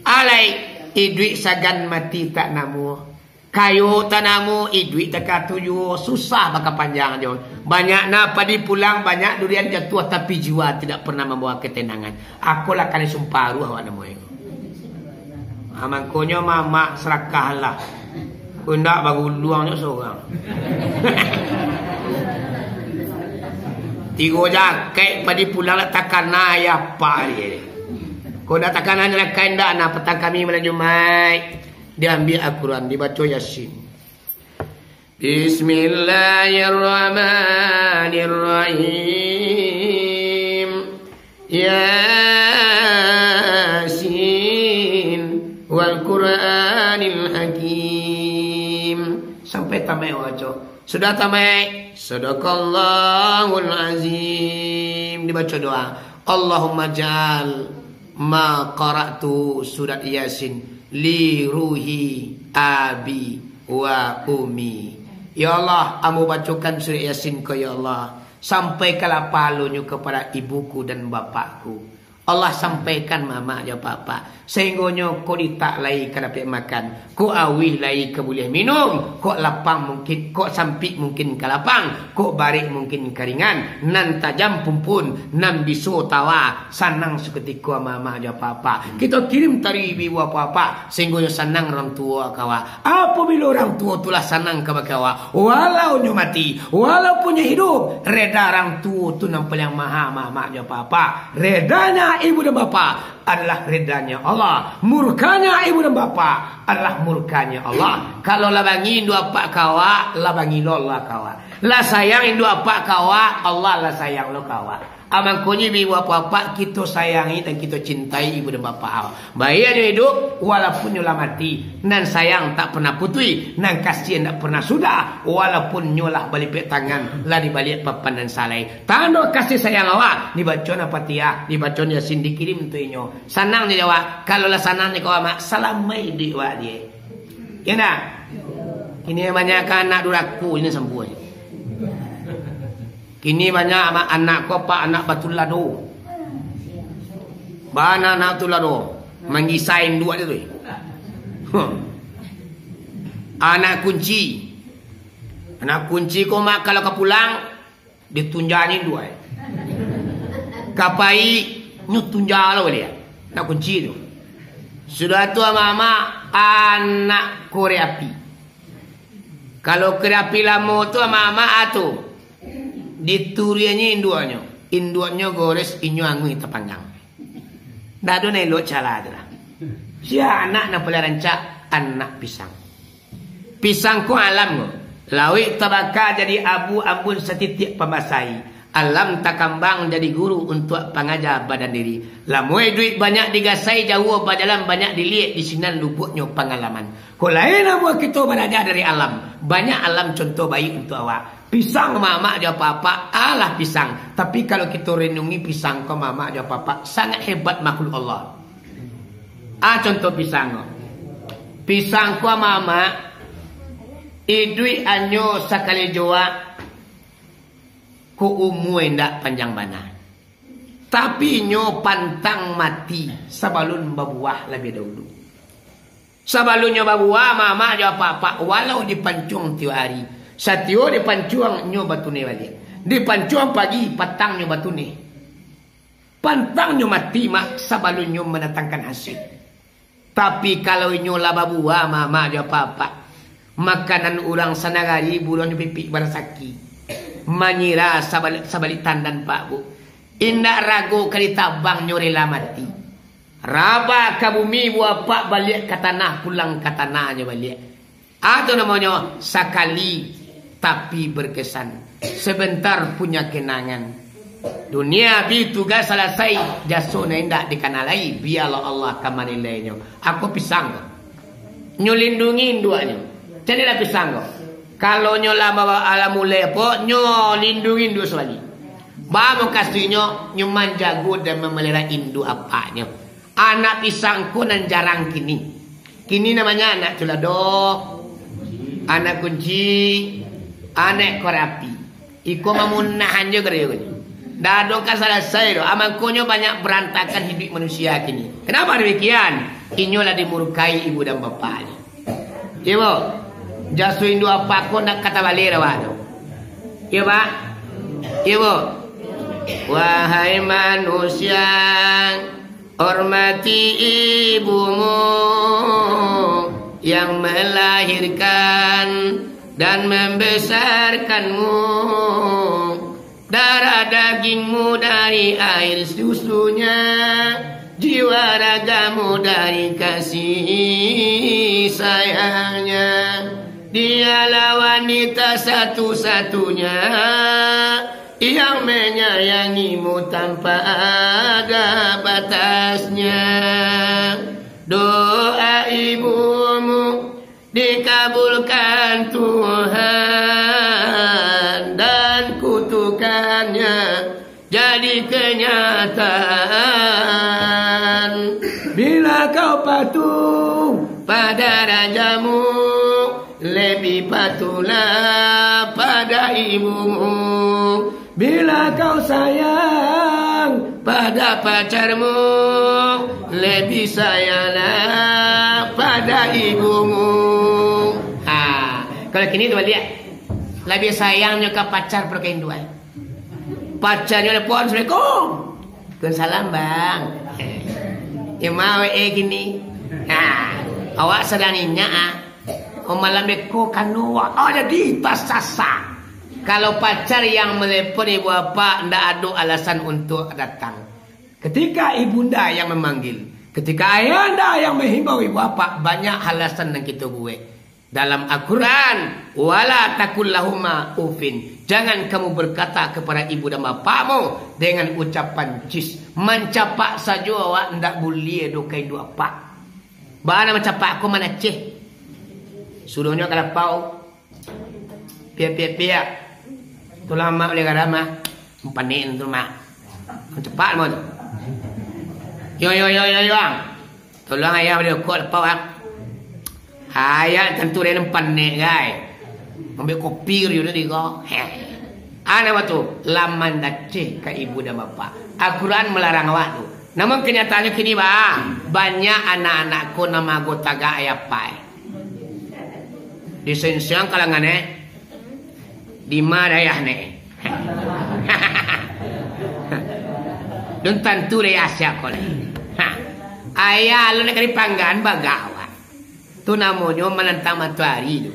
Alai, iduik sagan mati tak namuah. Kayo tanamu, iduik takatu juo, susah bakapanjang jo. Banyak na padi pulang, banyak durian jatuah, tapi jua tidak pernah mambawa ketenangan. Akolah kanai sumpah aruah awak namuah ko. Ha, mangkonyo mamak sarakahlah. Ko indak baguluang nyo sorang. Tigo jakek padi pulang lah takana ayah pak dia. Ko indak takana nyo lah ka indak, nah, patang kami malam Jumaik. Diambiak Al-Quran, dibaco Yasin. Bismillahirrahmanirrahim. Yasin wal Qur'anil Hakim. Sampai tamaik baco. Sudah tamaik, Sadaqallahul Azim. Dibaco doa. Allahumma ja'al ma qara'tu surat Yasin li ruhi abi wa ummi. Ya Allah, ambo bacokan surat Yasin ko, ya Allah, sampai ka lah pahalonyo kapado ibuku dan bapakku. Allah sampaikan mamak jo papa, sahinggonyo kok litak lai ka dapek makan, kok auih lai ka buliah minum, kok lapang mungkin, kok sampik mungkin ka lapang, kok barek mungkin ka ringan, nan tajam pumpun, nan biso tawa, sanang sakutiko mamak jo papa. Kito kirim tari ibu bapa, sahinggonyo sanang urang tuo ka awak. Apabilo urang tuo tu lah sanang kabake awak, walau nyo mati, walaupun nyo hidup, reda urang tuo tu nan paliang maha, mamak jo papa. Redanya ibu dan bapa, adalah ridanya Allah. Murkanya ibu dan bapak adalah murkanya Allah. Kalau lah bangi induak apak ka awak, lah bangi lo Allah ka awak. Lah sayang induak apak ka awak, Allah lah sayang lo ka awak. Amangkonyo ibu apak-apak, kito sayangi dan kito cintai ibu dan bapak awak. Baiak nyo iduik, walaupun nyo lah mati. Nan sayang tak pernah putuih, nan kasian tak pernah sudah, walaupun nyo lah balipek tangan, lah di baliak papan nan salai. Tando kasih sayang awak, dibaco Al-Fatihah, dibaco Yasin, dikirim tu inyo. Sanang nyo jawab, kalau lah sanang nyo ka awak, mak, salamaik iduik awak, diak. Yo ndak? Kini banyak anak durako, ini sambuang. Kini banyak ama-, anak ko apak, anak batulado. Bana anak batulado. Manggisai induak dia tu. Huh. Anak kunci. Anak kunci ko mak kalau ka pulang, ditunjanyo induak. Ka pai, nyo tunja lo baliak. Anak kunci tu. Sudah tu ama-ama anak korek api. Kalau korek api lamo tu ama-ama tu. Dituruiannyo induaknyo. Induaknyo gores, inyo anguih tapanggang. Ndak ado nan elok caro tu lah. Sia anak nan paling rancak, anak pisang. Pisang ko alam ko. Lauik tabaka jadi abu, ambun satitiak pambasai. Alam takambang jadi guru untuak pangaja badan diri. Lamo iduik banyak digasai, jauah bajalan banyak diliek, di sinan lubuaknyo pangalaman. Ko lain amuah kito baraja dari alam. Banyak alam contoh baiak untuak awak. Pisang mamak jo apak-apak, alah pisang. Tapi kalau kito renungi pisang ko mamak jo apak-apak, sangat hebat makhluk Allah. Ah, contoh pisang ko. Pisang ko mamak, iduik anyo sakali joak, ko umua indak panjang bana. Tapi inyo pantang mati sabalun babuah labiah dahulu. Sabalun nyo babuah, mamak jo apak-apak, walau dipancuang tiok ari, satiok dipancuang nyo batuneh baliak. Dipancuang pagi, patang nyo batuneh. Pantang nyo mati, mak, sabalun nyo mandatangkan hasil. Tapi kalau inyo lah babuah, mamak jo apak-apak, makanan urang sanagari, buruahnyo pipik barasaki. Manyira sabalik, sabalik tandan, Pak, Bu. Indak rago ka ditabang, nyo rela mati. Raba ka bumi, Bu, apak, baliak ka tanah, pulang ka tanah nyo baliak. Atau namonyo sakali tapi berkesan, sebentar punya kenangan. Dunia bi tugas salasai, jaso nan indak dikana lai, bialah Allah ka manilainyo. Ako pisang ko. Nyo lindungi induaknyo. Cadilah pisang ko. Kalau nyo lah bawa alam mulai apo, nyo lindungi induak sabali. Ba mukasuiknyo, nyo manjago dan mamalihara induak apaknyo. Anak pisang ko nan jarang kini. Kini namonyo anak culado, anak kunci, anak korek api. Iko mamunahan jo karajo ko. Ndak ado ka salasai doh. Amangkonyo banyak barantakan hiduik manusia kini. Kenapa demikian? Inyo lah dimurkai ibu dan bapaknyo. Iyo, Bu. Jaso induak apak ko ndak ka tabaleh doh, Pak, tu. Iyo, Pak. Iyo, Bu. Wahai manusia, hormati ibumu yang melahirkan dan membesarkanmu. Darah dagingmu dari air susunya, jiwa ragamu dari kasih sayangnya. Dialah wanita satu-satunya yang menyayangimu tanpa ada batasnya. Doa ibumu dikabulkan Tuhan, dan kutukannya jadi kenyataan. Bila kau patuh pada rajamu, lebih patuhlah pada ibumu. Bila kau sayang pada pacarmu, lebih sayanglah pada ibumu. Ha, kalau kini tu baliak, labiah sayangnyo ka pacar pado ka induak. Pacarnyo telepon, "Assalamualaikum." "Waalaikumsalam, Bang." "Iyo ma awak e kini?" Nah, awak sadang inyak, ah. Oh, malam beko kanu, wah. Oh, jadi tasasa. Kalau pacar yang melepon ibu bapak, ndak ado alasan untuk datang. Ketika ibunda yang memanggil, ketika ayahanda yang menghimbau ibu bapak, banyak alasan yang kita buat. Dalam Al-Quran, "Wala takul lahuma ufin." Jangan kamu berkata kepada ibu dan bapakmu dengan ucapan cis. Mancapak sajo awak ndak buliah doh ka induak apak. Bana mancapak ko manaceh. Suruahnyo ka lapau. Piak, piak, piak. Tulang mak ulih garam ah. Panek tu mak. Cepat mau tu. Yo, yo, yo, yo, yo. Tolong ayah bali rokok lapau ah. Ayah tantu dia panek gai. Ambil kopi dia tu tiga. Heh. Ana apa tu? Laman daceh ka ibu dan bapak. Al-Quran melarang awak tu. Namun kenyataannyo kini, bah, banyak anak-anak ko nan magotagak ayah apak. Di sensiang kalangan, eh. Di ma dayah ne? Lun tantu dayah sia ko lai. Ha. Ayah alun nak dipanggan bagawak. Tu namonyo manantang matoari tu.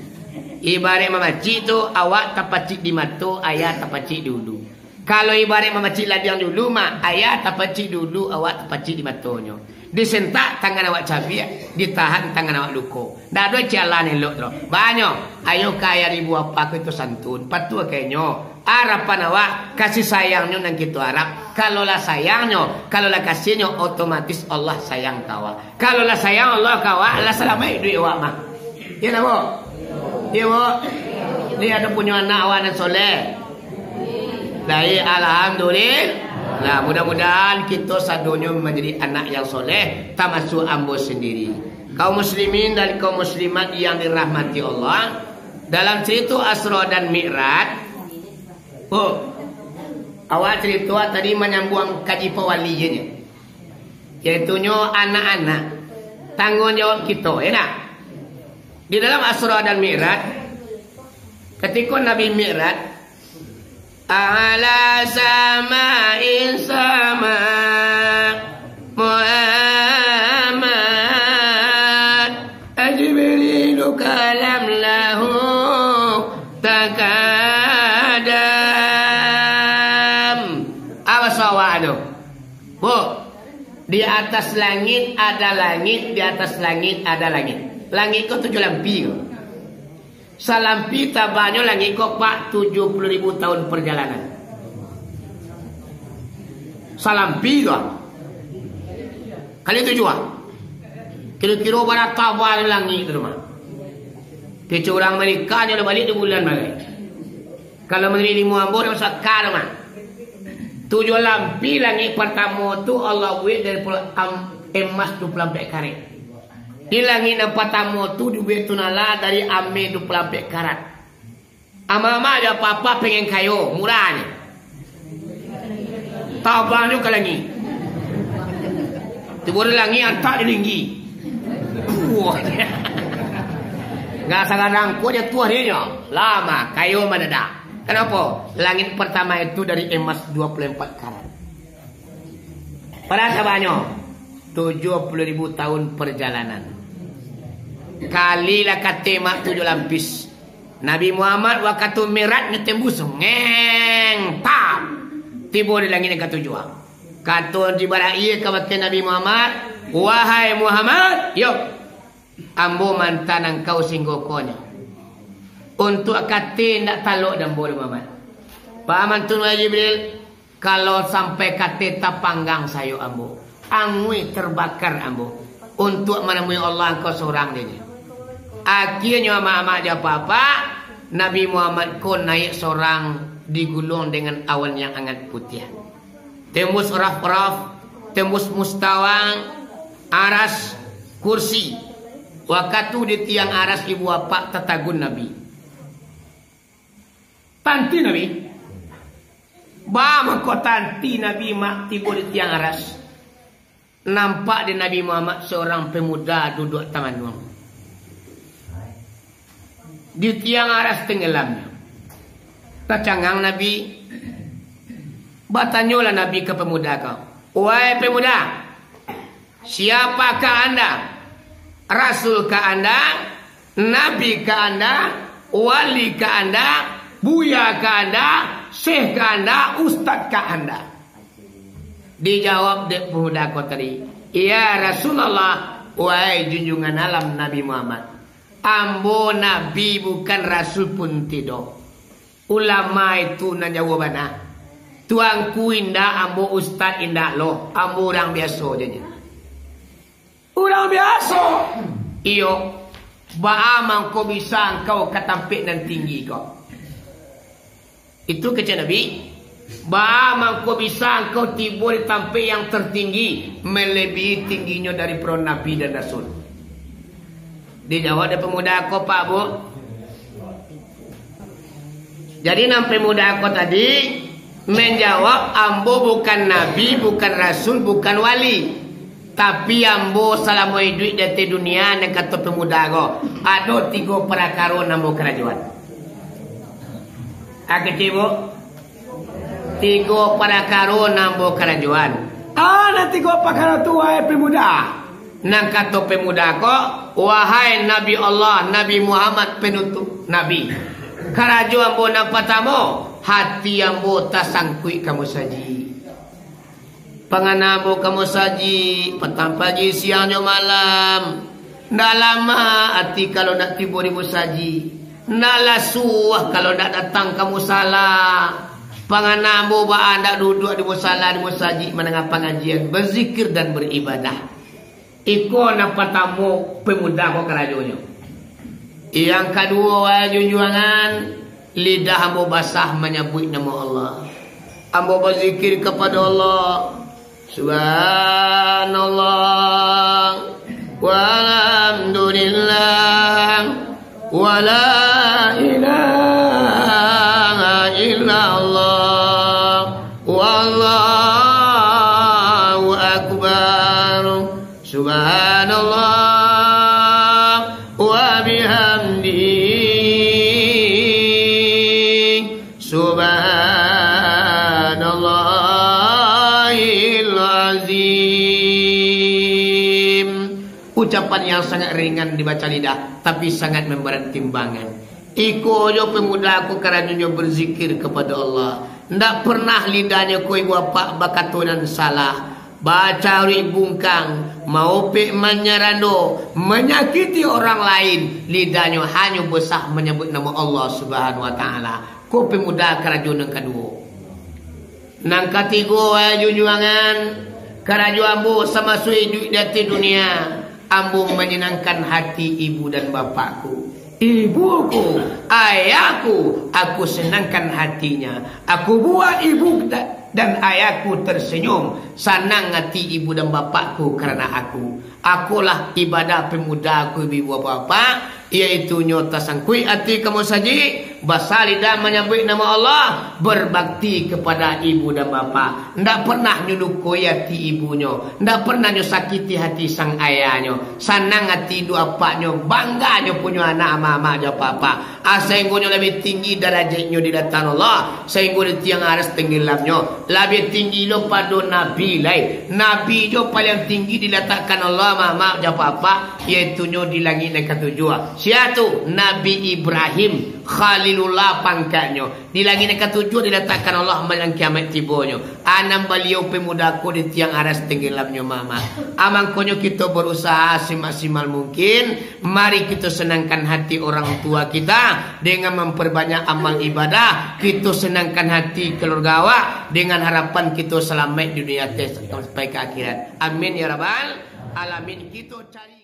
Ibarat mamacik tu, awak tapacik di mato, ayah tapacik di ulu. Kalau ibarat mamacik ladiang dulu, mak, ayah tapacik dulu, awak tapacik di matonyo. Disentak tangan awak cabiak, ditahan tangan awak luko. Ndak ado jalan elok tu. Banyak. Ayo ka ayah ibu apak ko itu santun. Patuah ka inyo. Arapan awak, kasih sayangnyo nan kito arap. Kalau lah sayangnyo, kalau lah kasihnyo, otomatis Allah sayang ka awak. Kalau lah sayang Allah ka awak, lah salamaik iduik awak mah. Iyo ndak, Bu? Iyo, Bu? Ni ado punyo anak awak nan soleh? Baik, alhamdulillah. Nah, mudah-mudahan kito sadonyo manjadi anak yang soleh, tamasuak ambo sandiri. Kaum muslimin dan kaum muslimat yang dirahmati Allah, dalam carito Isra dan Mi'raj, Bu, awak carito tadi manyambuang kaji pawali je nyo. Yaitunyo anak-anak, tangguang jawab kito, ya ndak? Di dalam Isra dan Mi'raj, katiko Nabi Mi'raj, ala sama'in sama Muhammad, Jibrilu kalam lahu takadam. Apa sawak tu? Bu, di atas langit ada langit, di atas langit ada langit. Langik ko tujuah lampi ko. Salampi tabangnyo langik ko, Pak, tujuah puluah ribu tahun perjalanan. Salampi ko. Kali tujuah. Kiro-kiro bara tabangnyo langik tu mah. Kecek urang Amerika nyo lah baliak di bulan bagai. Kalau manuruik ilmu ambo, dak masuk aka doh, mah. Tujuah lampi langik partamo tu Allah buek dari pul-, am-, emas duo puluah ampek karat. Di langik nan partamo tu dibuek tu nala dari ameh duo puluah ampek karat. Amak-amak jo apak-apak pengen kayo, murah nyo. Tabangnyo ka langik. Tibo di langik, antak di linggi. Puah. Nggak sagadang kuat dia tuah dia nyo. Lama, kayo manadak. Kenapa? Langit pertama itu dari emas dua puluh empat karat. Pada sabanyo, tujuah puluah ribu tahun perjalanan. Kali lah kate mak tujuah lapis. Nabi Muhammad wakatu Mi'raj nyo tembus, ngeng, tam. Tibo di langik nan katujuah. Kato Jibrail kabake Nabi Muhammad, "Wahai Muhammad, yo, ambo mantan angkau singgo konyo. Untuak kate ndak talok di ambo, Muhammad." Paman tu, wahai Jibril, kalau sampai kate tapanggang sayo ambo, anguih terbakar ambo, untuak manamui Allah angkau sorang, dinyo. Akhirnyo amak-amak jo apak-apak, Nabi Muhammad ko naik sorang digulung dengan awan yang angat putiah. Tembus Raf-Raf, tembus Mustawa, Aras, Kursi. Wakatu di tiang Aras ibu apak tatagun Nabi. Tanti Nabi. Ba mako tanti Nabi mak tibo di tiang Aras. Nampak di Nabi Muhammad seorang pemuda duduak tamanuang. Di tiang Aras tenggelamnyo. Tacangang Nabi. Batanyolah Nabi ka pemuda ko, "Wahai pemuda, siapakah anda? Rasulkah anda? Nabikah anda? Walikah anda? Buyakah anda? Syekhkah anda? Ustadzkah anda?" Dijawab dek pemuda ko tadi, "Ya Rasulullah, wahai junjungan alam Nabi Muhammad, ambo nabi bukan rasul pun tidak. Ulama itu nan jauah bana. Tuanku indak, ambo ustad indak lo, ambo urang biaso sajo." "Urang biaso?" "Iyo." "Baa mangko bisa angkau ka tampek nan tinggi ko?" Itu kecek Nabi, "Baa mangko bisa angkau tibo di tampek yang tertinggi, melebihi tingginyo dari perahu nabi dan rasul?" Dijawab dek pemuda ko, Pak, Bu. Jadi, nan pemuda ko tadi menjawab, "Ambo bukan nabi, bukan rasul, bukan wali. Tapi, ambo salamo iduik di ateh dunia," nan kato pemuda ko, "ado tigo parakaro nan ambo karajoan." Akiti, Bu. "Tigo parakaro nan ambo karajoan." "Ah, nan tigo parakaro tu, wahai pemuda?" Nan kato pemuda ko, "Wahai Nabi Allah, Nabi Muhammad penutup Nabi, karajo ambo nan patamo, hati ambo tasangkuik ka musajik. Pangana ambo ka musajik, patang pagi, siang jo malam. Ndak lamak ati kalau ndak tibo di musajik. Ndak lasuah kalau ndak datang ka musala. Pangana ambo baa ndak duduak di musala, di musajik, mandanga pangajian, berzikir dan beribadah." Iko nan patamo pemuda ko karajonyo. Yang kaduo, wahai junjuangan, lidah ambo basah manyabuik namo Allah. Ambo bazikir kapado Allah, "Subhanallah, walhamdulillah, wala ilaha illallah, wallahu akbar. Subhanallah wa bihamdih. Subhanallahil azim." Ucapan yang sangat ringan dibaca lidah, tapi sangat memberat timbangan. Iko jo pemuda ko karajonyo berzikir kapado Allah. Ndak pernah lidahnyo ko, ibu bapak, bakato nan salah, bacaruik bungkang, maopek manyarando, manyakiti orang lain. Lidahnyo hanyo basah manyabuik namo Allah Subhanahu wa Taala. Ko pemuda karajo nan kaduo. Nan katigo, wahai junjuangan, karajo ambo samaso iduik di ateh dunia, ambo manyenangkan hati ibu dan bapakku. Ibuku, ayahku, aku senangkan hatinya. Aku buat ibu da-, dan ayahku tersenyum, sanang hati ibu dan bapakku karena aku. Akolah ibadah pemuda ko, ibu bapak, yaitunyo tasangkuik ati ka musajik, basah lidah manyabuik namo Allah, berbakti kepada ibu dan bapak. Ndak pernah nyo lukoi ati ibunyo, ndak pernah nyo sakiti hati sang ayahnyo. Sanang ati ibu bapaknyo, bangga nyo punyo anak, amak-amak jo apak-apak. Ah, sainggonyo labiah tinggi darajatnyo di atas Allah, sainggo di tiang aras tenggelamnyo, labiah tinggi lo pado nabi lai. Nabi jo paliang tinggi dilatakkan Allah, ma-, maaf jo apak-apak, yaitunyo di langik nan katujuah. Sia tu? Nabi Ibrahim Khalilullah pangkatnyo. Di langik nan katujuah dilatakkan Allah, malam kiamat tibonyo. Anam baliau pemuda ko di tiang aras tenggelamnyo, ma-, maaf. Ah, mangkonyo kito berusaha semaksimal mungkin. Mari kito senangkan hati orang tua kita dengan memperbanyak amal ibadah. Kito senangkan hati keluarga awak dengan harapan kito salamaik di dunia teh sampai ka akhirat. Amin ya rabbal alamin. Kito cari